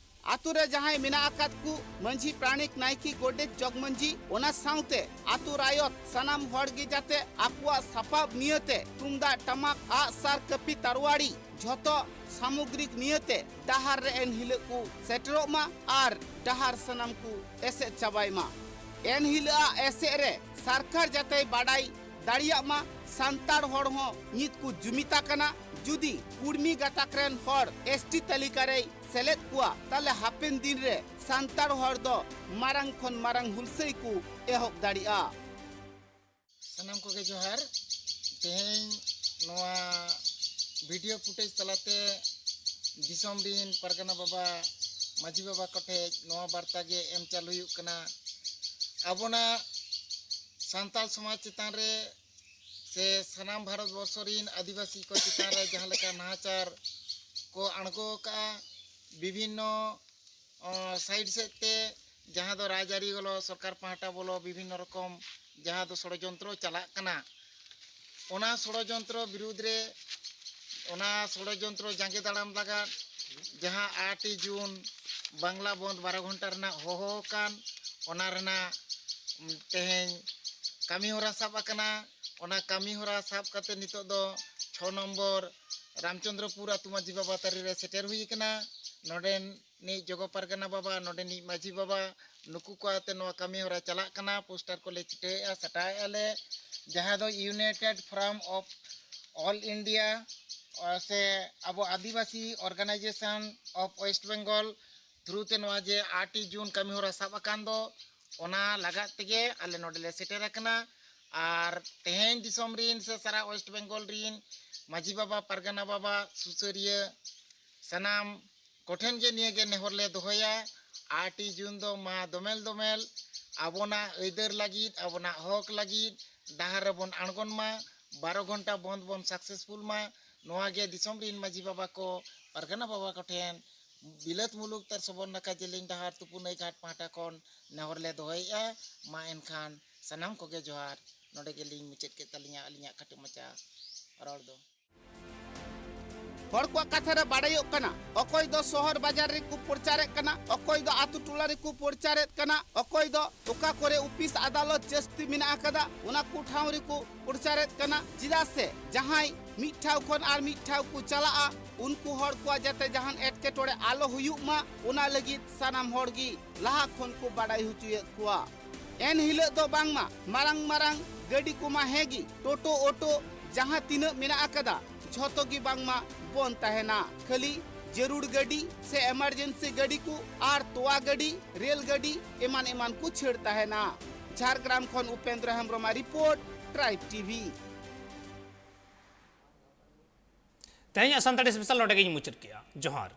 ᱟᱛᱳ ᱨᱮ ᱡᱟᱦᱟᱸᱭ ᱢᱮᱱᱟᱜ ᱟᱠᱟᱫ ᱠᱚ ᱢᱟᱹᱡᱷᱤ, ᱯᱟᱨᱟᱱᱤᱠ, ᱱᱟᱭᱠᱮ, ᱜᱚᱰᱮᱛ, ᱡᱚᱜᱽ ᱢᱟᱹᱡᱷᱤ, ᱚᱱᱟ ᱥᱟᱶᱛᱮ ᱟᱛᱳ ᱨᱟᱭᱚᱛ ᱥᱟᱱᱟᱢ ᱦᱚᱲ ᱜᱮ ᱡᱟᱛᱮ ᱟᱠᱚᱣᱟᱜ ᱥᱟᱯᱟᱵ ᱱᱤᱭᱟᱹᱛᱮ ᱛᱩᱢᱫᱟᱜ, ᱴᱟᱢᱟᱠ, ᱟᱜ ᱥᱟᱨ, ᱠᱟᱹᱯᱤ, ᱛᱟᱨᱣᱟᱲᱤ ᱡᱷᱚᱛᱚ ᱥᱟᱢᱚᱜᱽᱨᱤᱠ ᱱᱤᱭᱟᱹᱛᱮ ᱰᱟᱦᱟᱨ ᱨᱮ ᱮᱱ ᱦᱤᱞᱳᱜ ᱠᱚ ᱥᱮᱴᱮᱨᱚᱜ ᱢᱟ ᱟᱨ ᱰᱟᱦᱟᱨ ᱥᱟᱱᱟᱢ ᱠᱚ ᱮᱥᱮᱫ ᱪᱟᱵᱟᱭ ᱢᱟ᱾ ᱮᱱ ᱦᱤᱞᱳᱜ ᱟᱜ ᱮᱥᱮᱫ ᱨᱮ ᱥᱚᱨᱠᱟᱨ ᱡᱟᱛᱮᱭ ᱵᱟᱰᱟᱭ ᱫᱟᱲᱮᱭᱟᱜ ᱢᱟ ᱥᱟᱱᱛᱟᱲ ᱦᱚᱲ ᱦᱚᱸ ᱱᱤᱛ ᱠᱚ ᱡᱩᱢᱤᱫ ᱟᱠᱟᱱᱟ᱾ ᱡᱩᱫᱤ ᱠᱩᱲᱢᱤ ᱜᱟᱛᱟᱠ ᱨᱮᱱ ᱦᱚᱲ ᱮᱥ ᱴᱤ ᱛᱟᱹᱞᱤᱠᱟ ᱨᱮᱭ ᱥᱮᱞᱮᱫ ᱠᱚᱣᱟ, ᱛᱟᱦᱞᱮ ᱦᱟᱯᱮᱱ ᱫᱤᱱ ᱨᱮ ᱥᱟᱱᱛᱟᱲ ᱦᱚᱲ ᱫᱚ ᱢᱟᱨᱟᱝ ᱠᱷᱚᱱ ᱢᱟᱨᱟᱝ ᱦᱩᱞᱥᱟᱹᱭ ᱠᱚ ᱮᱦᱚᱵ ᱫᱟᱲᱮᱭᱟᱜᱼᱟ᱾ ᱥᱟᱱᱟᱢ ᱠᱚᱜᱮ ᱡᱚᱦᱟᱨ᱾ ᱛᱮᱦᱮᱧ ᱱᱚᱣᱟ ᱵᱷᱤᱰᱤᱭᱳ ᱯᱷᱩᱴᱮᱡᱽ ᱛᱟᱞᱟᱛᱮ ᱫᱤᱥᱚᱢ ᱨᱤᱱ ᱯᱟᱨᱜᱟᱱᱟ ᱵᱟᱵᱟ, ᱢᱟᱹᱡᱷᱤ ᱵᱟᱵᱟ ᱠᱚᱴᱷᱮᱡ ᱱᱚᱣᱟ ᱵᱟᱨᱛᱟ ᱜᱮ ᱮᱢ ᱪᱟᱞ ᱦᱩᱭᱩᱜ ᱠᱟᱱᱟ᱾ ᱟᱵᱚᱱᱟᱜ ᱥᱟᱱᱛᱟᱲ ᱥᱚᱢᱟᱡᱽ ᱪᱮᱛᱟᱱ ᱨᱮ ᱥᱮ ᱥᱟᱱᱟᱢ ᱵᱷᱟᱨᱚᱛ ᱵᱚᱨᱥᱚ ᱨᱤᱱ ᱟᱹᱫᱤᱵᱟᱹᱥᱤ ᱠᱚ ᱪᱮᱛᱟᱱ ᱨᱮ ᱡᱟᱦᱟᱸ ᱞᱮᱠᱟ ᱱᱟᱦᱟᱪᱟᱨ ᱠᱚ ᱟᱬᱜᱚ ᱟᱠᱟᱫᱼᱟ, ᱵᱤᱵᱷᱤᱱᱱᱚ ᱥᱟᱭᱤᱰ ᱥᱮᱫ ᱛᱮ ᱡᱟᱦᱟᱸ ᱫᱚ ᱨᱟᱡᱽᱟᱹᱨᱤ ᱵᱚᱞᱚ, ᱥᱚᱨᱠᱟᱨ ᱯᱟᱦᱴᱟ ᱵᱚᱞᱚ, ᱵᱤᱵᱷᱤᱱᱱᱚ ᱨᱚᱠᱚᱢ ᱡᱟᱦᱟᱸ ᱫᱚ ᱥᱚᱲᱚᱡᱚᱱᱛᱨᱚ ᱪᱟᱞᱟᱜ ᱠᱟᱱᱟ, ᱚᱱᱟ ᱥᱚᱲᱚᱡᱚᱱᱛᱨᱚ ᱵᱤᱨᱩᱫᱽ ᱨᱮ, ᱚᱱᱟ ᱥᱚᱲᱚᱡᱚᱱᱛᱨᱚ ᱡᱟᱸᱜᱮ ᱫᱟᱨᱟᱢ ᱞᱟᱜᱟᱫ ᱡᱟᱦᱟᱸ ᱟᱴ ᱡᱩᱱ ᱵᱟᱝᱞᱟ ᱵᱚᱱᱫ ᱵᱟᱨᱚ ᱜᱷᱚᱱᱴᱟ ᱨᱮᱱᱟᱜ ᱦᱚᱦᱚ ᱟᱠᱟᱱ, ᱚᱱᱟ ᱨᱮᱱᱟᱜ ᱛᱮᱦᱮᱧ ᱠᱟᱹᱢᱤ ᱦᱚᱨᱟ ᱥᱟᱵ ᱟᱠᱟᱱᱟ᱾ ᱚᱱᱟ ᱠᱟᱹᱢᱤ ᱦᱚᱨᱟ ᱥᱟᱵ ᱠᱟᱛᱮ ᱱᱤᱛᱚᱜ ᱫᱚ ᱪᱷᱚ ᱱᱚᱢᱵᱚᱨ ᱨᱟᱢᱪᱚᱸᱫᱽᱨᱚᱯᱩᱨ ᱟᱹᱛᱩ ᱢᱟᱹᱡᱷᱤ ᱵᱟᱵᱟ ᱛᱟᱹᱨᱤ ᱨᱮ ᱥᱮᱴᱮᱨ ᱦᱩᱭ ᱟᱠᱟᱱᱟ᱾ ᱱᱚᱰᱮᱱᱤᱡ ᱡᱚᱜᱚ ᱯᱟᱨᱜᱟᱱᱟ ᱵᱟᱵᱟ, ᱱᱚᱰᱮᱱᱤᱡ ᱢᱟᱹᱡᱷᱤ ᱵᱟᱵᱟ, ᱱᱩᱠᱩ ᱠᱚ ᱟᱛᱮ ᱱᱚᱣᱟ ᱠᱟᱹᱢᱤ ᱦᱚᱨᱟ ᱪᱟᱞᱟᱜ ᱠᱟᱱᱟ᱾ ᱯᱳᱥᱴᱟᱨ ᱠᱚᱞᱮ ᱪᱷᱤᱴᱟᱹᱣᱮᱫᱼᱟ, ᱥᱟᱴᱟᱣᱮᱫᱼᱟ ᱞᱮ, ᱡᱟᱦᱟᱸ ᱫᱚ United Forum of All India, ᱥᱮ ᱟᱵᱚ ᱟᱹᱫᱤᱵᱟᱹᱥᱤ Organisation of West Bengal through ᱛᱮ ᱱᱚᱣᱟ ᱡᱮ ᱟᱴ ᱡᱩᱱ ᱠᱟᱹᱢᱤ ᱦᱚᱨᱟ ᱥᱟᱵ ᱟᱠᱟᱱ ᱫᱚ, ᱚᱱᱟ ᱞᱟᱜᱟᱫ ᱛᱮᱜᱮ ᱟᱞᱮ ᱱᱚᱰᱮ ᱞᱮ ᱥᱮᱴᱮᱨ ᱟᱠᱟᱱᱟ᱾ ᱟᱨ ᱛᱮᱦᱮᱧ ᱫᱤᱥᱚᱢ ᱨᱤᱱ ᱥᱮ ᱥᱟᱨᱟ ᱳᱭᱮᱥᱴ ᱵᱮᱝᱜᱚᱞ ᱨᱤᱱ ᱢᱟᱹᱡᱷᱤ ᱵᱟᱵᱟ, ᱯᱟᱨᱜᱟᱱᱟ ᱵᱟᱵᱟ, ᱥᱩᱥᱟᱹᱨᱤᱭᱟᱹ, ᱥᱟᱱᱟᱢ ᱠᱚᱴᱷᱮᱱ ᱜᱮ ᱱᱤᱭᱟᱹ ᱜᱮ ᱱᱮᱦᱚᱨ ᱞᱮ ᱫᱚᱦᱚᱭᱟ, ᱟᱴ ᱡᱩᱱ ᱫᱚ ᱢᱟ ᱫᱚᱢᱮᱞ ᱫᱚᱢᱮᱞ ᱟᱵᱚᱱᱟᱜ ᱟᱹᱭᱫᱟᱹᱨ ᱞᱟᱹᱜᱤᱫ, ᱟᱵᱚᱱᱟᱜ ᱦᱚᱠ ᱞᱟᱹᱜᱤᱫ ᱰᱟᱦᱟᱨ ᱨᱮᱵᱚᱱ ᱟᱬᱜᱚᱱ ᱢᱟ᱾ ᱵᱟᱨᱚ ᱜᱷᱚᱱᱴᱟ ᱵᱚᱱᱫ ᱵᱚᱱ ᱥᱟᱠᱥᱮᱥᱯᱷᱩᱞ ᱢᱟ, ᱱᱚᱣᱟ ᱜᱮ ᱫᱤᱥᱚᱢ ᱨᱤᱱ ᱢᱟᱹᱡᱷᱤ ᱵᱟᱵᱟ ᱠᱚ, ᱯᱟᱨᱜᱟᱱᱟ ᱵᱟᱵᱟ ᱠᱚᱴᱷᱮᱱ ᱵᱤᱞᱟᱹᱛ ᱢᱩᱞᱩᱠ ᱛᱟᱨ ᱥᱚᱵᱚᱨ ᱱᱟᱠᱷᱟ ᱡᱮᱞᱮᱧ ᱰᱟᱦᱟᱨ ᱛᱩᱯᱩᱱᱟᱹᱭ ᱜᱷᱟᱴ ᱯᱟᱦᱴᱟ ᱠᱷᱚᱱ ᱱᱮᱦᱚᱨ ᱞᱮ ᱫᱚᱦᱚᱭᱮᱫᱼᱟ᱾ ᱢᱟ ᱮᱱᱠᱷᱟᱱ ᱥᱟᱱᱟᱢ ᱠᱚᱜᱮ ᱡᱚᱦᱟᱨ᱾ ᱱᱚᱰᱮ ᱜᱮᱞᱤᱧ ᱢᱩᱪᱟᱹᱫ ᱠᱮᱫ ᱛᱟᱹᱞᱤᱧᱟ ᱟᱹᱞᱤᱧᱟᱜ ᱠᱷᱟᱴᱚ ᱢᱟᱪᱷᱟ ᱨᱚᱲ ᱫᱚ᱾ ᱦᱚᱲ ᱠᱚᱣᱟᱜ ᱠᱟᱛᱷᱟ ᱨᱮ ᱵᱟᱰᱟᱭᱚᱜ ᱠᱟᱱᱟ, ᱚᱠᱚᱭ ᱫᱚ ᱥᱚᱦᱚᱨ ᱵᱟᱡᱟᱨ ᱨᱮᱠᱚ ᱯᱨᱚᱪᱟᱨᱮᱫ ᱠᱟᱱᱟ, ᱚᱠᱚᱭ ᱫᱚ ᱟᱛᱳ ᱴᱚᱞᱟ ᱨᱮᱠᱚ ᱯᱨᱚᱪᱟᱨᱮᱫ ᱠᱟᱱᱟ, ᱚᱠᱚᱭ ᱫᱚ ᱚᱠᱟ ᱠᱚᱨᱮ ᱚᱯᱷᱤᱥ ᱟᱫᱟᱞᱚᱛ ᱡᱟᱹᱥᱛᱤ ᱢᱮᱱᱟᱜ ᱟᱠᱟᱫᱟ, ᱚᱱᱟ ᱠᱚ ᱴᱷᱟᱶ ᱨᱮᱠᱚ ᱯᱨᱚᱪᱟᱨᱮᱫ ᱠᱟᱱᱟ᱾ ᱪᱮᱫᱟᱜ ᱥᱮ ᱡᱟᱦᱟᱸᱭ ᱢᱤᱫ ᱴᱷᱟᱶ ᱠᱷᱚᱱ ᱟᱨ ᱢᱤᱫ ᱴᱷᱟᱶ ᱠᱚ ᱪᱟᱞᱟᱜᱼᱟ, ᱩᱱᱠᱩ ᱦᱚᱲ ᱠᱚᱣᱟᱜ ᱡᱟᱛᱮ ᱡᱟᱦᱟᱱ ᱮᱴᱠᱮᱴᱚᱬᱮ ᱟᱞᱚ ᱦᱩᱭᱩᱜ ᱢᱟ, ᱚᱱᱟ ᱞᱟᱹᱜᱤᱫ ᱥᱟᱱᱟᱢ ᱦᱚᱲ ᱜᱮ ᱞᱟᱦᱟ ᱠᱷᱚᱱ ᱠᱚ ᱵᱟᱰᱟᱭ ᱦᱚᱪᱚᱭᱮᱫ ᱠᱚᱣᱟ᱾ ᱮᱱ ᱦᱤᱞᱳᱜ ᱫᱚ ᱵᱟᱝᱢᱟ ᱢᱟᱨᱟᱝ ᱢᱟᱨᱟᱝ ᱜᱟᱹᱰᱤ ᱠᱚᱢᱟ ᱦᱮᱸ ᱜᱮ, ᱴᱳᱴᱳ, ᱚᱴᱳ, ᱡᱟᱦᱟᱸ ᱛᱤᱱᱟᱹᱜ ᱢᱮᱱᱟᱜ ᱟᱠᱟᱫᱟ, ᱡᱷᱚᱛᱚ ᱜᱮ ᱵᱟᱝᱢᱟ ᱵᱚᱱᱫ ᱛᱟᱦᱮᱱᱟ᱾ ᱠᱷᱟᱹᱞᱤ ᱡᱟᱹᱨᱩᱲ ᱜᱟᱹᱰᱤ ᱥᱮ ᱮᱢᱟᱨᱡᱮᱱᱥᱤ ᱜᱟᱹᱰᱤ ᱠᱚ ᱟᱨ ᱛᱚᱣᱟ ᱜᱟᱹᱰᱤ, ᱨᱮᱞ ᱜᱟᱹᱰᱤ ᱮᱢᱟᱱ ᱮᱢᱟᱱ ᱠᱚ ᱪᱷᱟᱹᱲ ᱛᱟᱦᱮᱱᱟ᱾ ᱡᱷᱟᱲᱜᱨᱟᱢ ᱠᱷᱚᱱ ᱩᱯᱮᱱᱫᱨᱚ ᱦᱮᱢᱵᱨᱚᱢᱟᱜ ᱨᱤᱯᱳᱨᱴ, ᱴᱨᱟᱭᱤᱵᱽ ᱴᱤᱵᱷᱤ᱾ ᱛᱮᱦᱮᱧᱟᱜ ᱥᱟᱱᱛᱟᱲᱤ ᱥᱯᱮᱥᱟᱞ ᱱᱚᱰᱮ ᱜᱤᱧ ᱢᱩᱪᱟᱹᱫ ᱠᱮᱜᱼᱟ᱾ ᱡᱚᱦᱟᱨ᱾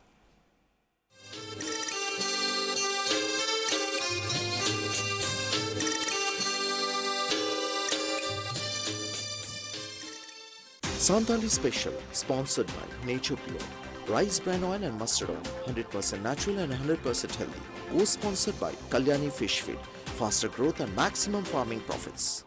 Santali Special, sponsored by Nature Pure. Rice bran oil and mustard oil, hundred percent natural and hundred percent healthy. Co-sponsored by Kalyani Fish Feed. Faster growth and maximum farming profits.